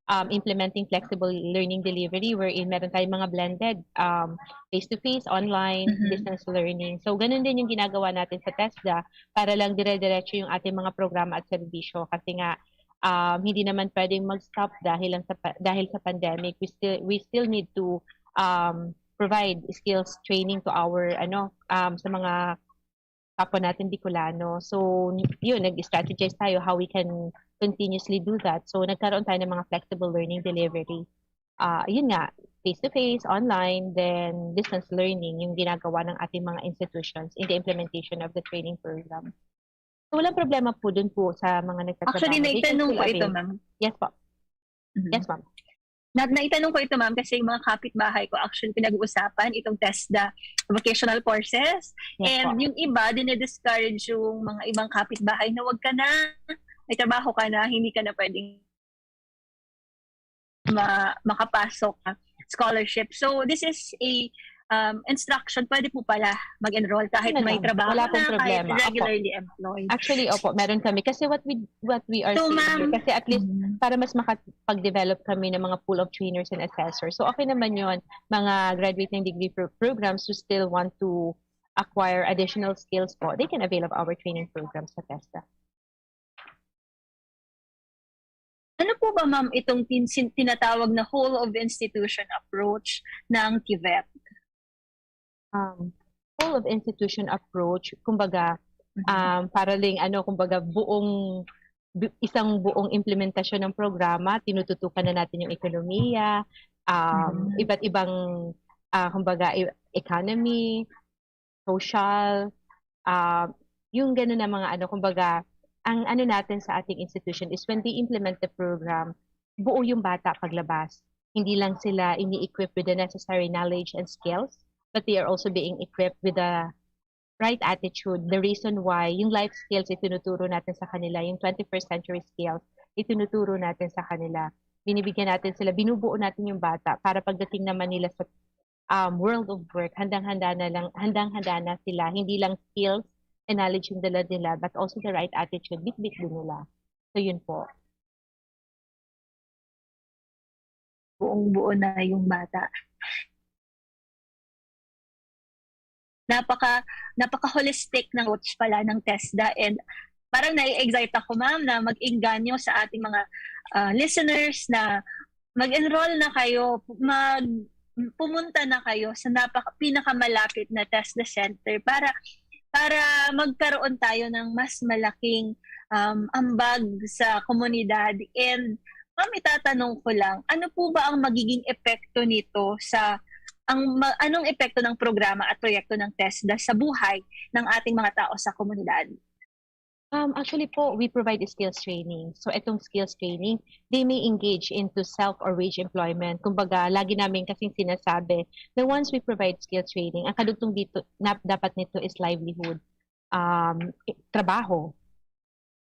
um, implementing flexible learning delivery wherein meron tayong mga blended um, face-to-face, online, Mhm. distance learning. So ganun din yung ginagawa natin sa TESDA para lang dire-diretso yung ating mga programa at serbisyo kasi nga um, hindi naman pwedeng mag-stop dahil lang sa pa- dahil sa pandemic. We still we still need to um, provide skills training to our ano um, sa mga kapwa natin Bicolano. So, yun, nag-strategize tayo how we can continuously do that. So, nagkaroon tayo ng mga flexible learning delivery. Ah, yun nga, face-to-face, online, then distance learning, yung ginagawa ng ating mga institutions in the implementation of the training program. So, walang problema po dun po sa mga nagtatrabaho. Actually, They can naitanong still ko ito, avail. Ma'am. Yes po. Mhm. Yes, ma'am. Na, naitanong ko ito, ma'am, kasi yung mga kapitbahay ko, actually, pinag-uusapan itong TESDA vocational courses. Yes And po. Yung iba, dinidiscourage yung mga ibang kapitbahay na wag ka na, may trabaho ka na, hindi ka na pwedeng ma- makapasok sa scholarship. So, this is a um, instruction. Pwede po pala mag-enroll kahit Yun may lang. Trabaho Wala pong na, problema. Kahit Opo. Regularly employed. Actually, opo, meron kami. Kasi what we what we are So, seeing ma'am, here, kasi at least Mhm. para mas makapag-develop kami ng mga pool of trainers and assessors. So okay naman yon, mga graduating degree pro- programs who still want to acquire additional skills po, they can avail of our training program sa TESDA. Ano po ba, ma'am, itong tin- sin- tinatawag na whole of institution approach ng TVET? Um, whole of institution approach, kumbaga, Mhm. um, para lang ano, kumbaga buong bu- isang buong implementasyon ng programa, tinututukan na natin yung ekonomiya, um, Mhm. iba't ibang ah, kumbaga e- economy, social, ah, yung ganun na mga ano, kumbaga, ang ano natin sa ating institution is when they implement the program, buo yung bata paglabas. Hindi lang sila ini-equip with the necessary knowledge and skills, but they are also being equipped with the right attitude, the reason why yung life skills itinuturo natin sa kanila, yung twenty-first century skills itinuturo natin sa kanila. Binibigyan natin sila, binubuo natin yung bata para pagdating naman nila sa um, world of work, handang-handa na lang, handang-handa na sila, hindi lang skills and knowledge yung dala nila, but also the right attitude, bitbit din nila. So yun po. Buong-buo na yung bata. Napaka napaka-holistic ng approach pala ng TESDA, and parang nai-excite ako, ma'am, na mag-engganyo sa ating mga ah, listeners na mag-enroll na kayo, mag pumunta na kayo sa napaka, pinakamalapit na TESDA center para para magkaroon tayo ng mas malaking um, ambag sa komunidad. And ma'am, itatanong ko lang, ano po ba ang magiging epekto nito sa ang ma- anong epekto ng programa at proyekto ng TESDA sa buhay ng ating mga tao sa komunidad? Um, actually po, we provide skills training. So itong skills training, they may engage into self or wage employment. Kumbaga, lagi namin kasing sinasabi na once we provide skills training, ang kadugtong dito na dapat nito is livelihood, um, trabaho,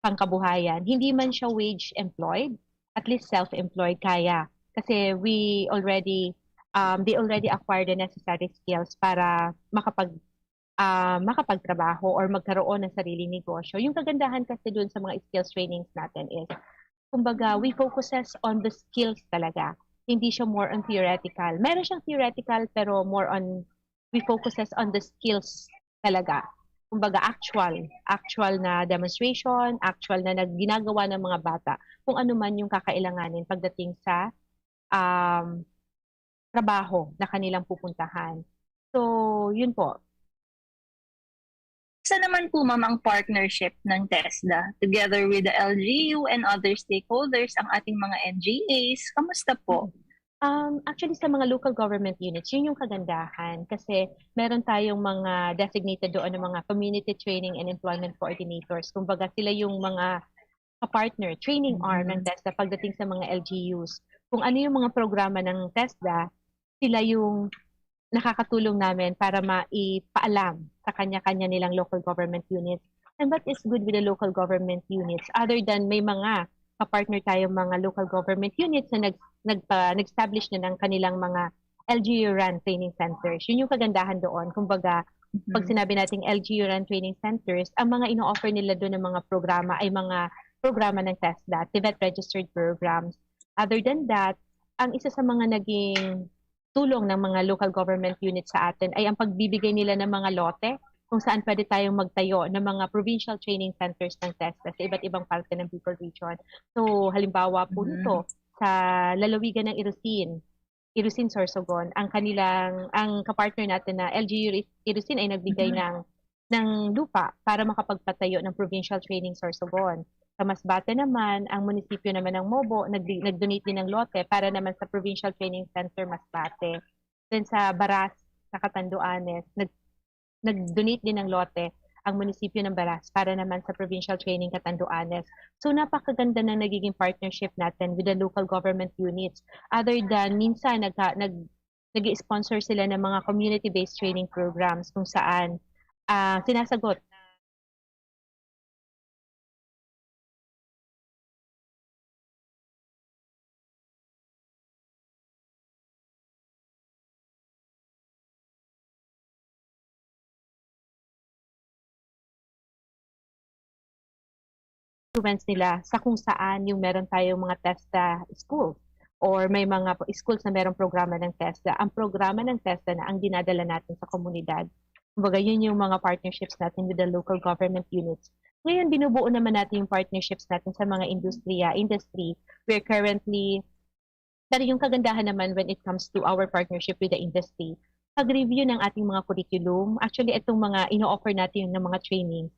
pangkabuhayan. Hindi man siya wage employed, at least self-employed kaya. Kasi we already um, they already acquired the necessary skills para makapag, ah, makapagtrabaho or magkaroon ng sariling negosyo. Yung kagandahan kasi dun sa mga skills trainings natin is, kumbaga, we focuses on the skills talaga. Hindi siya more on theoretical. Meron siyang theoretical, pero more on, we focuses on the skills talaga. Kumbaga, actual, actual na demonstration, actual na nag-, ginagawa ng mga bata, kung ano man yung kakailanganin pagdating sa, um, trabaho na kanilang pupuntahan. So, yun po. Sa naman po, ma'am, ang partnership ng TESDA together with the L G U and other stakeholders, ang ating mga N G As? Kamusta po? Um, actually, sa mga local government units, yun yung kagandahan kasi meron tayong mga designated doon ng mga community training and employment coordinators. Kumbaga, sila yung mga kapartner, training arm ng TESDA pagdating sa mga L G Us. Kung ano yung mga programa ng TESDA, sila yung nakakatulong namin para maipaalam sa kanya-kanya nilang local government units. And what is good with the local government units, other than may mga kapartner tayong mga local government units na nag, nagpa, nag-establish na ng kanilang mga L G U run training centers. Yun yung kagandahan doon. Kumbaga, pag sinabi nating L G U run training centers, ang mga ino-offer nila doon ng mga programa ay mga programa ng TESDA, TVET registered programs. Other than that, ang isa sa mga naging tulong ng mga local government units sa atin ay ang pagbibigay nila ng mga lote kung saan pwede tayong magtayo ng mga provincial training centers ng TESDA sa iba't ibang parte ng Bicol Region. So, halimbawa po nito, sa lalawigan ng Irosin, Irosin Sorsogon, ang kanilang, ang kapartner natin na L G U Ri-, Irosin ay nagbigay ng, ng lupa para makapagpatayo ng provincial training Sorsogon. Sa Masbate naman, ang munisipyo naman ng Mobo nag-, nag-donate din ng lote para naman sa provincial training center Masbate. Then sa Baras, sa Catanduanes, nag-, nag-donate din ng lote ang munisipyo ng Baras para naman sa provincial training Catanduanes. So, napakaganda ng nagiging partnership natin with the local government units. Other than minsan nagka-, nag-, nag-i-sponsor sila ng mga community-based training programs kung saan, ah, sinasagot influence nila sa kung saan yung meron tayong mga TESDA schools or may mga schools na merong programa ng TESDA. Ang programa ng TESDA na ang dinadala natin sa komunidad. Kumbaga, yun yung mga partnerships natin with the local government units. Ngayon, binubuo naman natin yung partnerships natin sa mga industriya, industry. We're currently, pero yung kagandahan naman when it comes to our partnership with the industry, pag-review ng ating mga curriculum, actually, itong mga ino-offer natin ng mga training,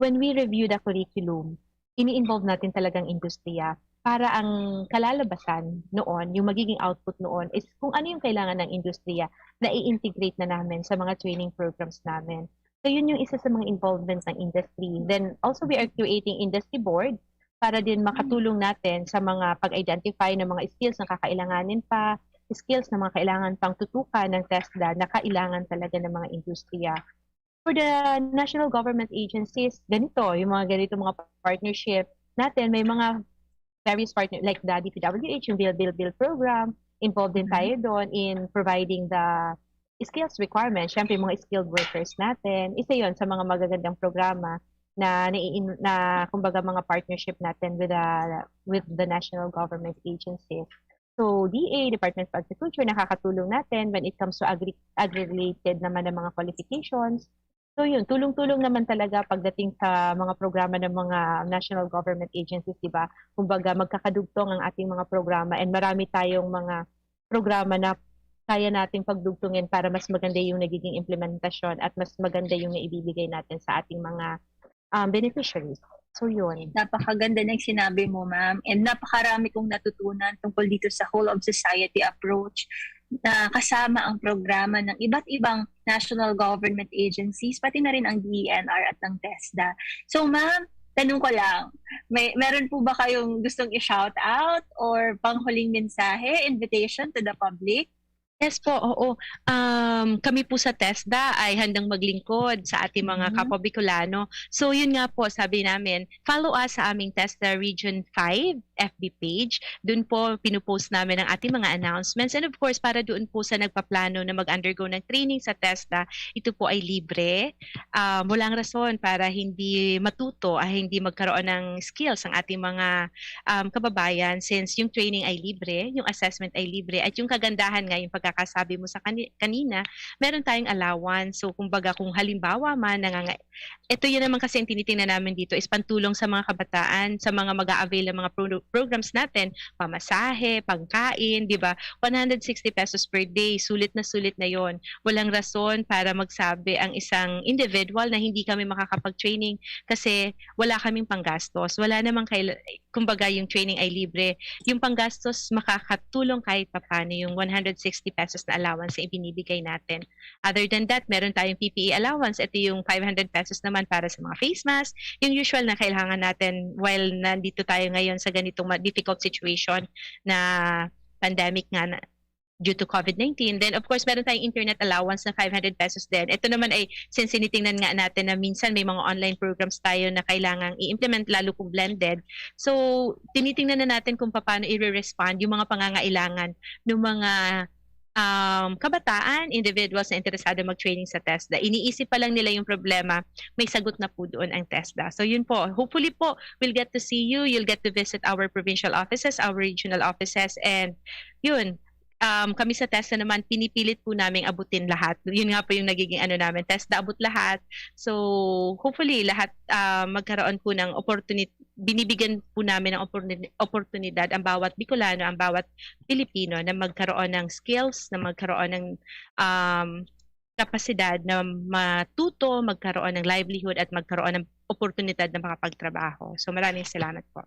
when we review the curriculum, ini-involve natin talagang industriya para ang kalalabasan noon, yung magiging output noon is kung ano yung kailangan ng industriya na i-integrate na namin sa mga training programs namin. So, yun yung isa sa mga involvement ng industry. Then, also we are creating industry board para din makatulong natin sa mga pag-identify ng mga skills na kakailanganin pa, skills na mga kailangan pang tutukan ng TESDA na kailangan talaga ng mga industriya. For the national government agencies, ganito, yung mga ganito mga partnership natin, may mga various partner like the D P W H, yung Build, Build, Build program, involved din tayo doon in providing the skills requirements. Siyempre, yung mga skilled workers natin, isa yon sa mga magagandang programa na nai-, na kumbaga mga partnership natin with the, with the national government agencies. So, D A, Department of Agriculture, nakakatulong natin when it comes to agri-, agri-related naman ng mga qualifications. So, yun, tulong-tulong naman talaga pagdating sa mga programa ng mga national government agencies, di ba? Kumbaga, magkakadugtong ang ating mga programa and marami tayong mga programa na kaya nating pagdugtungin para mas maganda yung nagiging implementasyon at mas maganda yung naibibigay natin sa ating mga, um, beneficiaries. So, yun. Napakaganda ng sinabi mo, ma'am. And napakarami kong natutunan tungkol dito sa whole of society approach na kasama ang programa ng iba't ibang national government agencies, pati na rin ang D E N R at ng TESDA. So, ma'am, tanong ko lang, may, meron po ba kayong gustong i-shout out or panghuling mensahe, invitation to the public? Yes po, oo. Um, kami po sa TESDA ay handang maglingkod sa ating mga kapwa Bicolano. So, yun nga po, sabi namin, follow us sa aming TESDA Region five F B page. Doon po pinopost namin ang ating mga announcements. And of course, para doon po sa nagpaplano na mag-undergo ng training sa TESDA, ito po ay libre. Um, walang rason para hindi matuto, ah, hindi magkaroon ng skills ang ating mga, um, kababayan, since yung training ay libre, yung assessment ay libre, at yung kagandahan nga, yung pagkakasabi mo sa kani-, kanina, meron tayong allowance. So, kumbaga, kung halimbawa man, nanganga-, ito yun naman kasi ang tinitingnan namin dito is pantulong sa mga kabataan, sa mga mag-a-avail ng mga pro-, programs natin, pamasahe, pangkain, di ba? One hundred sixty pesos per day, sulit na sulit na yon. Walang rason para magsabi ang isang individual na hindi kami makakapag-training kasi wala kaming panggastos. Wala namang kaila-, kumbaga, yung training ay libre. Yung panggastos, makakatulong kahit papano yung one hundred sixty pesos na allowance na ibinibigay natin. Other than that, meron tayong P P E allowance. Ito yung five hundred pesos naman para sa mga face mask. Yung usual na kailangan natin while nandito tayo ngayon sa ganitong ma-, difficult situation na pandemic nga na, due to COVID nineteen. Then, of course, meron tayong internet allowance na five hundred pesos din. Ito naman ay, since tinitingnan nga natin na minsan may mga online programs tayo na kailangang i-implement, lalo kung blended. So, tinitingnan na natin kung paano i-respond yung mga pangangailangan ng mga, um, kabataan, individuals na interesado mag-training sa TESDA. Iniisip pa lang nila yung problema, may sagot na po doon ang TESDA. So, yun po. Hopefully po, we'll get to see you. You'll get to visit our provincial offices, our regional offices, and yun, um, kami sa TESDA naman, pinipilit po naming abutin lahat. Yun nga po yung nagiging ano namin, TESDA abot lahat. So, hopefully, lahat, ah, magkaroon po ng opportunity, binibigyan po namin ng oportuni-, oportunidad ang bawat Bicolano, ang bawat Pilipino na magkaroon ng skills, na magkaroon ng, um, kapasidad na matuto, magkaroon ng livelihood at magkaroon ng oportunidad na makapagtrabaho. So, maraming salamat po.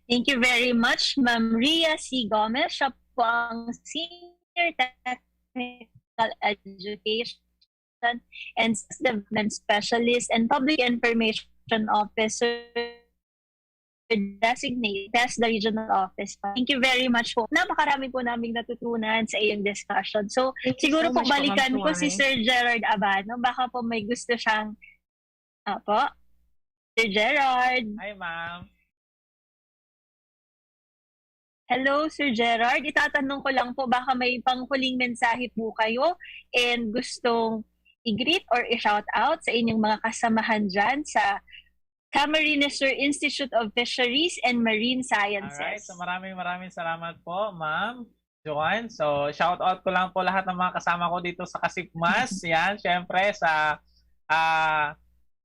Thank you very much, Ma'am Ria C. Gomez. Siya po ang Senior Technical Education and Skills Development Specialist and Public Information Officer Designate, TESDA Regional Office. Thank you very much po. Napakarami po naming natutunan sa iyong discussion. So, Thank you siguro so po much po, Ma'am balikan ko si Joanne. Sir Gerard Abano. Baka po may gusto siyang, apo, Sir Gerard. Hi, ma'am. Hello, Sir Gerard. Itatanong ko lang po, baka may panghuling mensahe po kayo and gustong i-greet or i-shout out sa inyong mga kasamahan dyan sa Camarines Sur Institute of Fisheries and Marine Sciences. Alright, so maraming maraming salamat po, ma'am Joanne. So, shout out ko lang po lahat ng mga kasama ko dito sa Kasikmas. Yan, syempre sa, ah,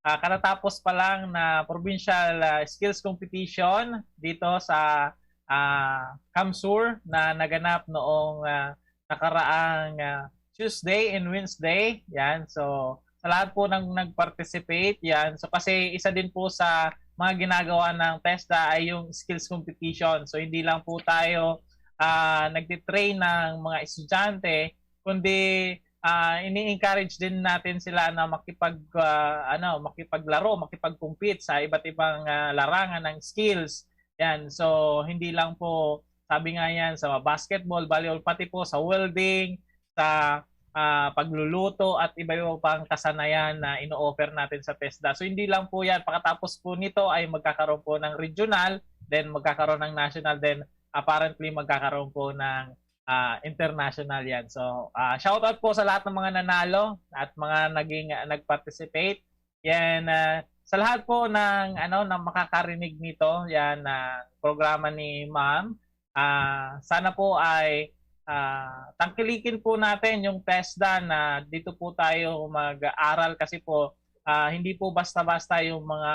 ah, katatapos pa lang na provincial, ah, skills competition dito sa, ah, CamSur na naganap noong, ah, nakaraang, ah, Tuesday and Wednesday. Yan. So, sa lahat po ng nag-participate, yan. So, kasi isa din po sa mga ginagawa ng TESDA ay yung skills competition. So, hindi lang po tayo, ah, nagtitrain ng mga estudyante, kundi, ah, ini-encourage din natin sila na makipag, ah, ano, makipaglaro, makipag-compete sa iba't ibang, ah, larangan ng skills. Yan. So, hindi lang po, sabi nga yan, sa basketball, volleyball, pati po sa welding, sa, ah, pagluluto at iba-iba pang kasanayan na ino-offer natin sa TESDA. So, hindi lang po yan. Pagkatapos po nito ay magkakaroon po ng regional, then magkakaroon ng national, then apparently magkakaroon po ng, ah, international yan. So, ah, shout out po sa lahat ng mga nanalo at mga naging, ah, nag-participate. Yan, ah, sa lahat po ng, ano, na makakarinig nito, yan, ah, programa ni Ma'am, ah, sana po ay, ah, tangkilikin po natin yung TESDA na dito po tayo mag-aaral kasi po, ah, hindi po basta-basta yung mga,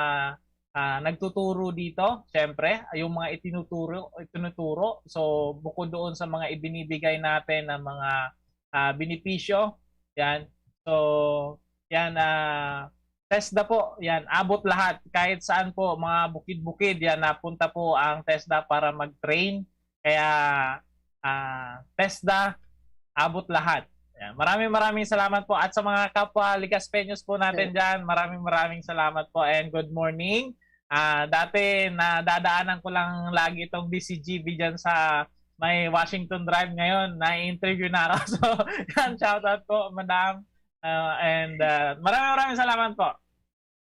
ah, nagtuturo dito, syempre, yung mga itinuturo, itinuturo. So, bukod doon sa mga ibinibigay natin na mga, ah, benepisyo, yan. So, yan, ah, TESDA po, yan, abot lahat. Kahit saan po, mga bukid-bukid, yan, napunta po ang TESDA para mag-train. Kaya, ah, TESDA, abot lahat. Yan. Maraming maraming salamat po. At sa mga kapwa Ligaspeños po natin dyan, maraming maraming salamat po and good morning. Ah, dati, nadadaanan ko lang lagi itong D C G B dyan sa may Washington Drive. Ngayon, na-interview na ako. So, yan, shout out po, madam. Ah, and, ah, maraming maraming salamat po.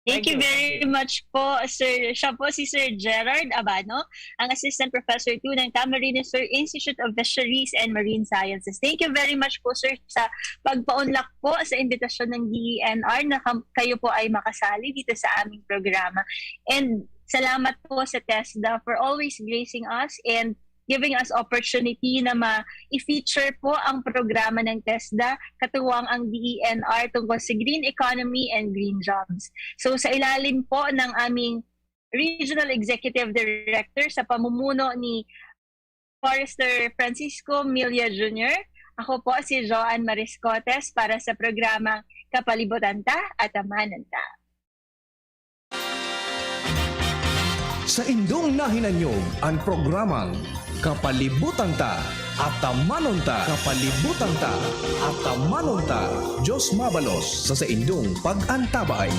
Thank you very much po, Sir. Siya po si Sir Gerard Abano, ang Assistant Professor two ng Camarines Sur Institute of Fisheries and Marine Sciences. Thank you very much po, Sir, sa pagpaunlak po sa imbitasyon ng D E N R na kam- kayo po ay makasali dito sa aming programa. And salamat po sa TESDA for always gracing us and giving us opportunity na ma-feature po ang programa ng TESDA, katuwang ang D E N R tungkol sa green economy and green jobs. So sa ilalim po ng aming Regional Executive Director sa pamumuno ni Forester Francisco Milla Junior, ako po si Joanne Mariscotes para sa programang Kapalibutan Ta, Atamanan Ta. Sa indong nahinanyog an programang Kapalibutan Ta, Atamanon Ta, Kapalibutan Ta, Atamanon Ta, Diyos mabalos sa saindong pag-antabay.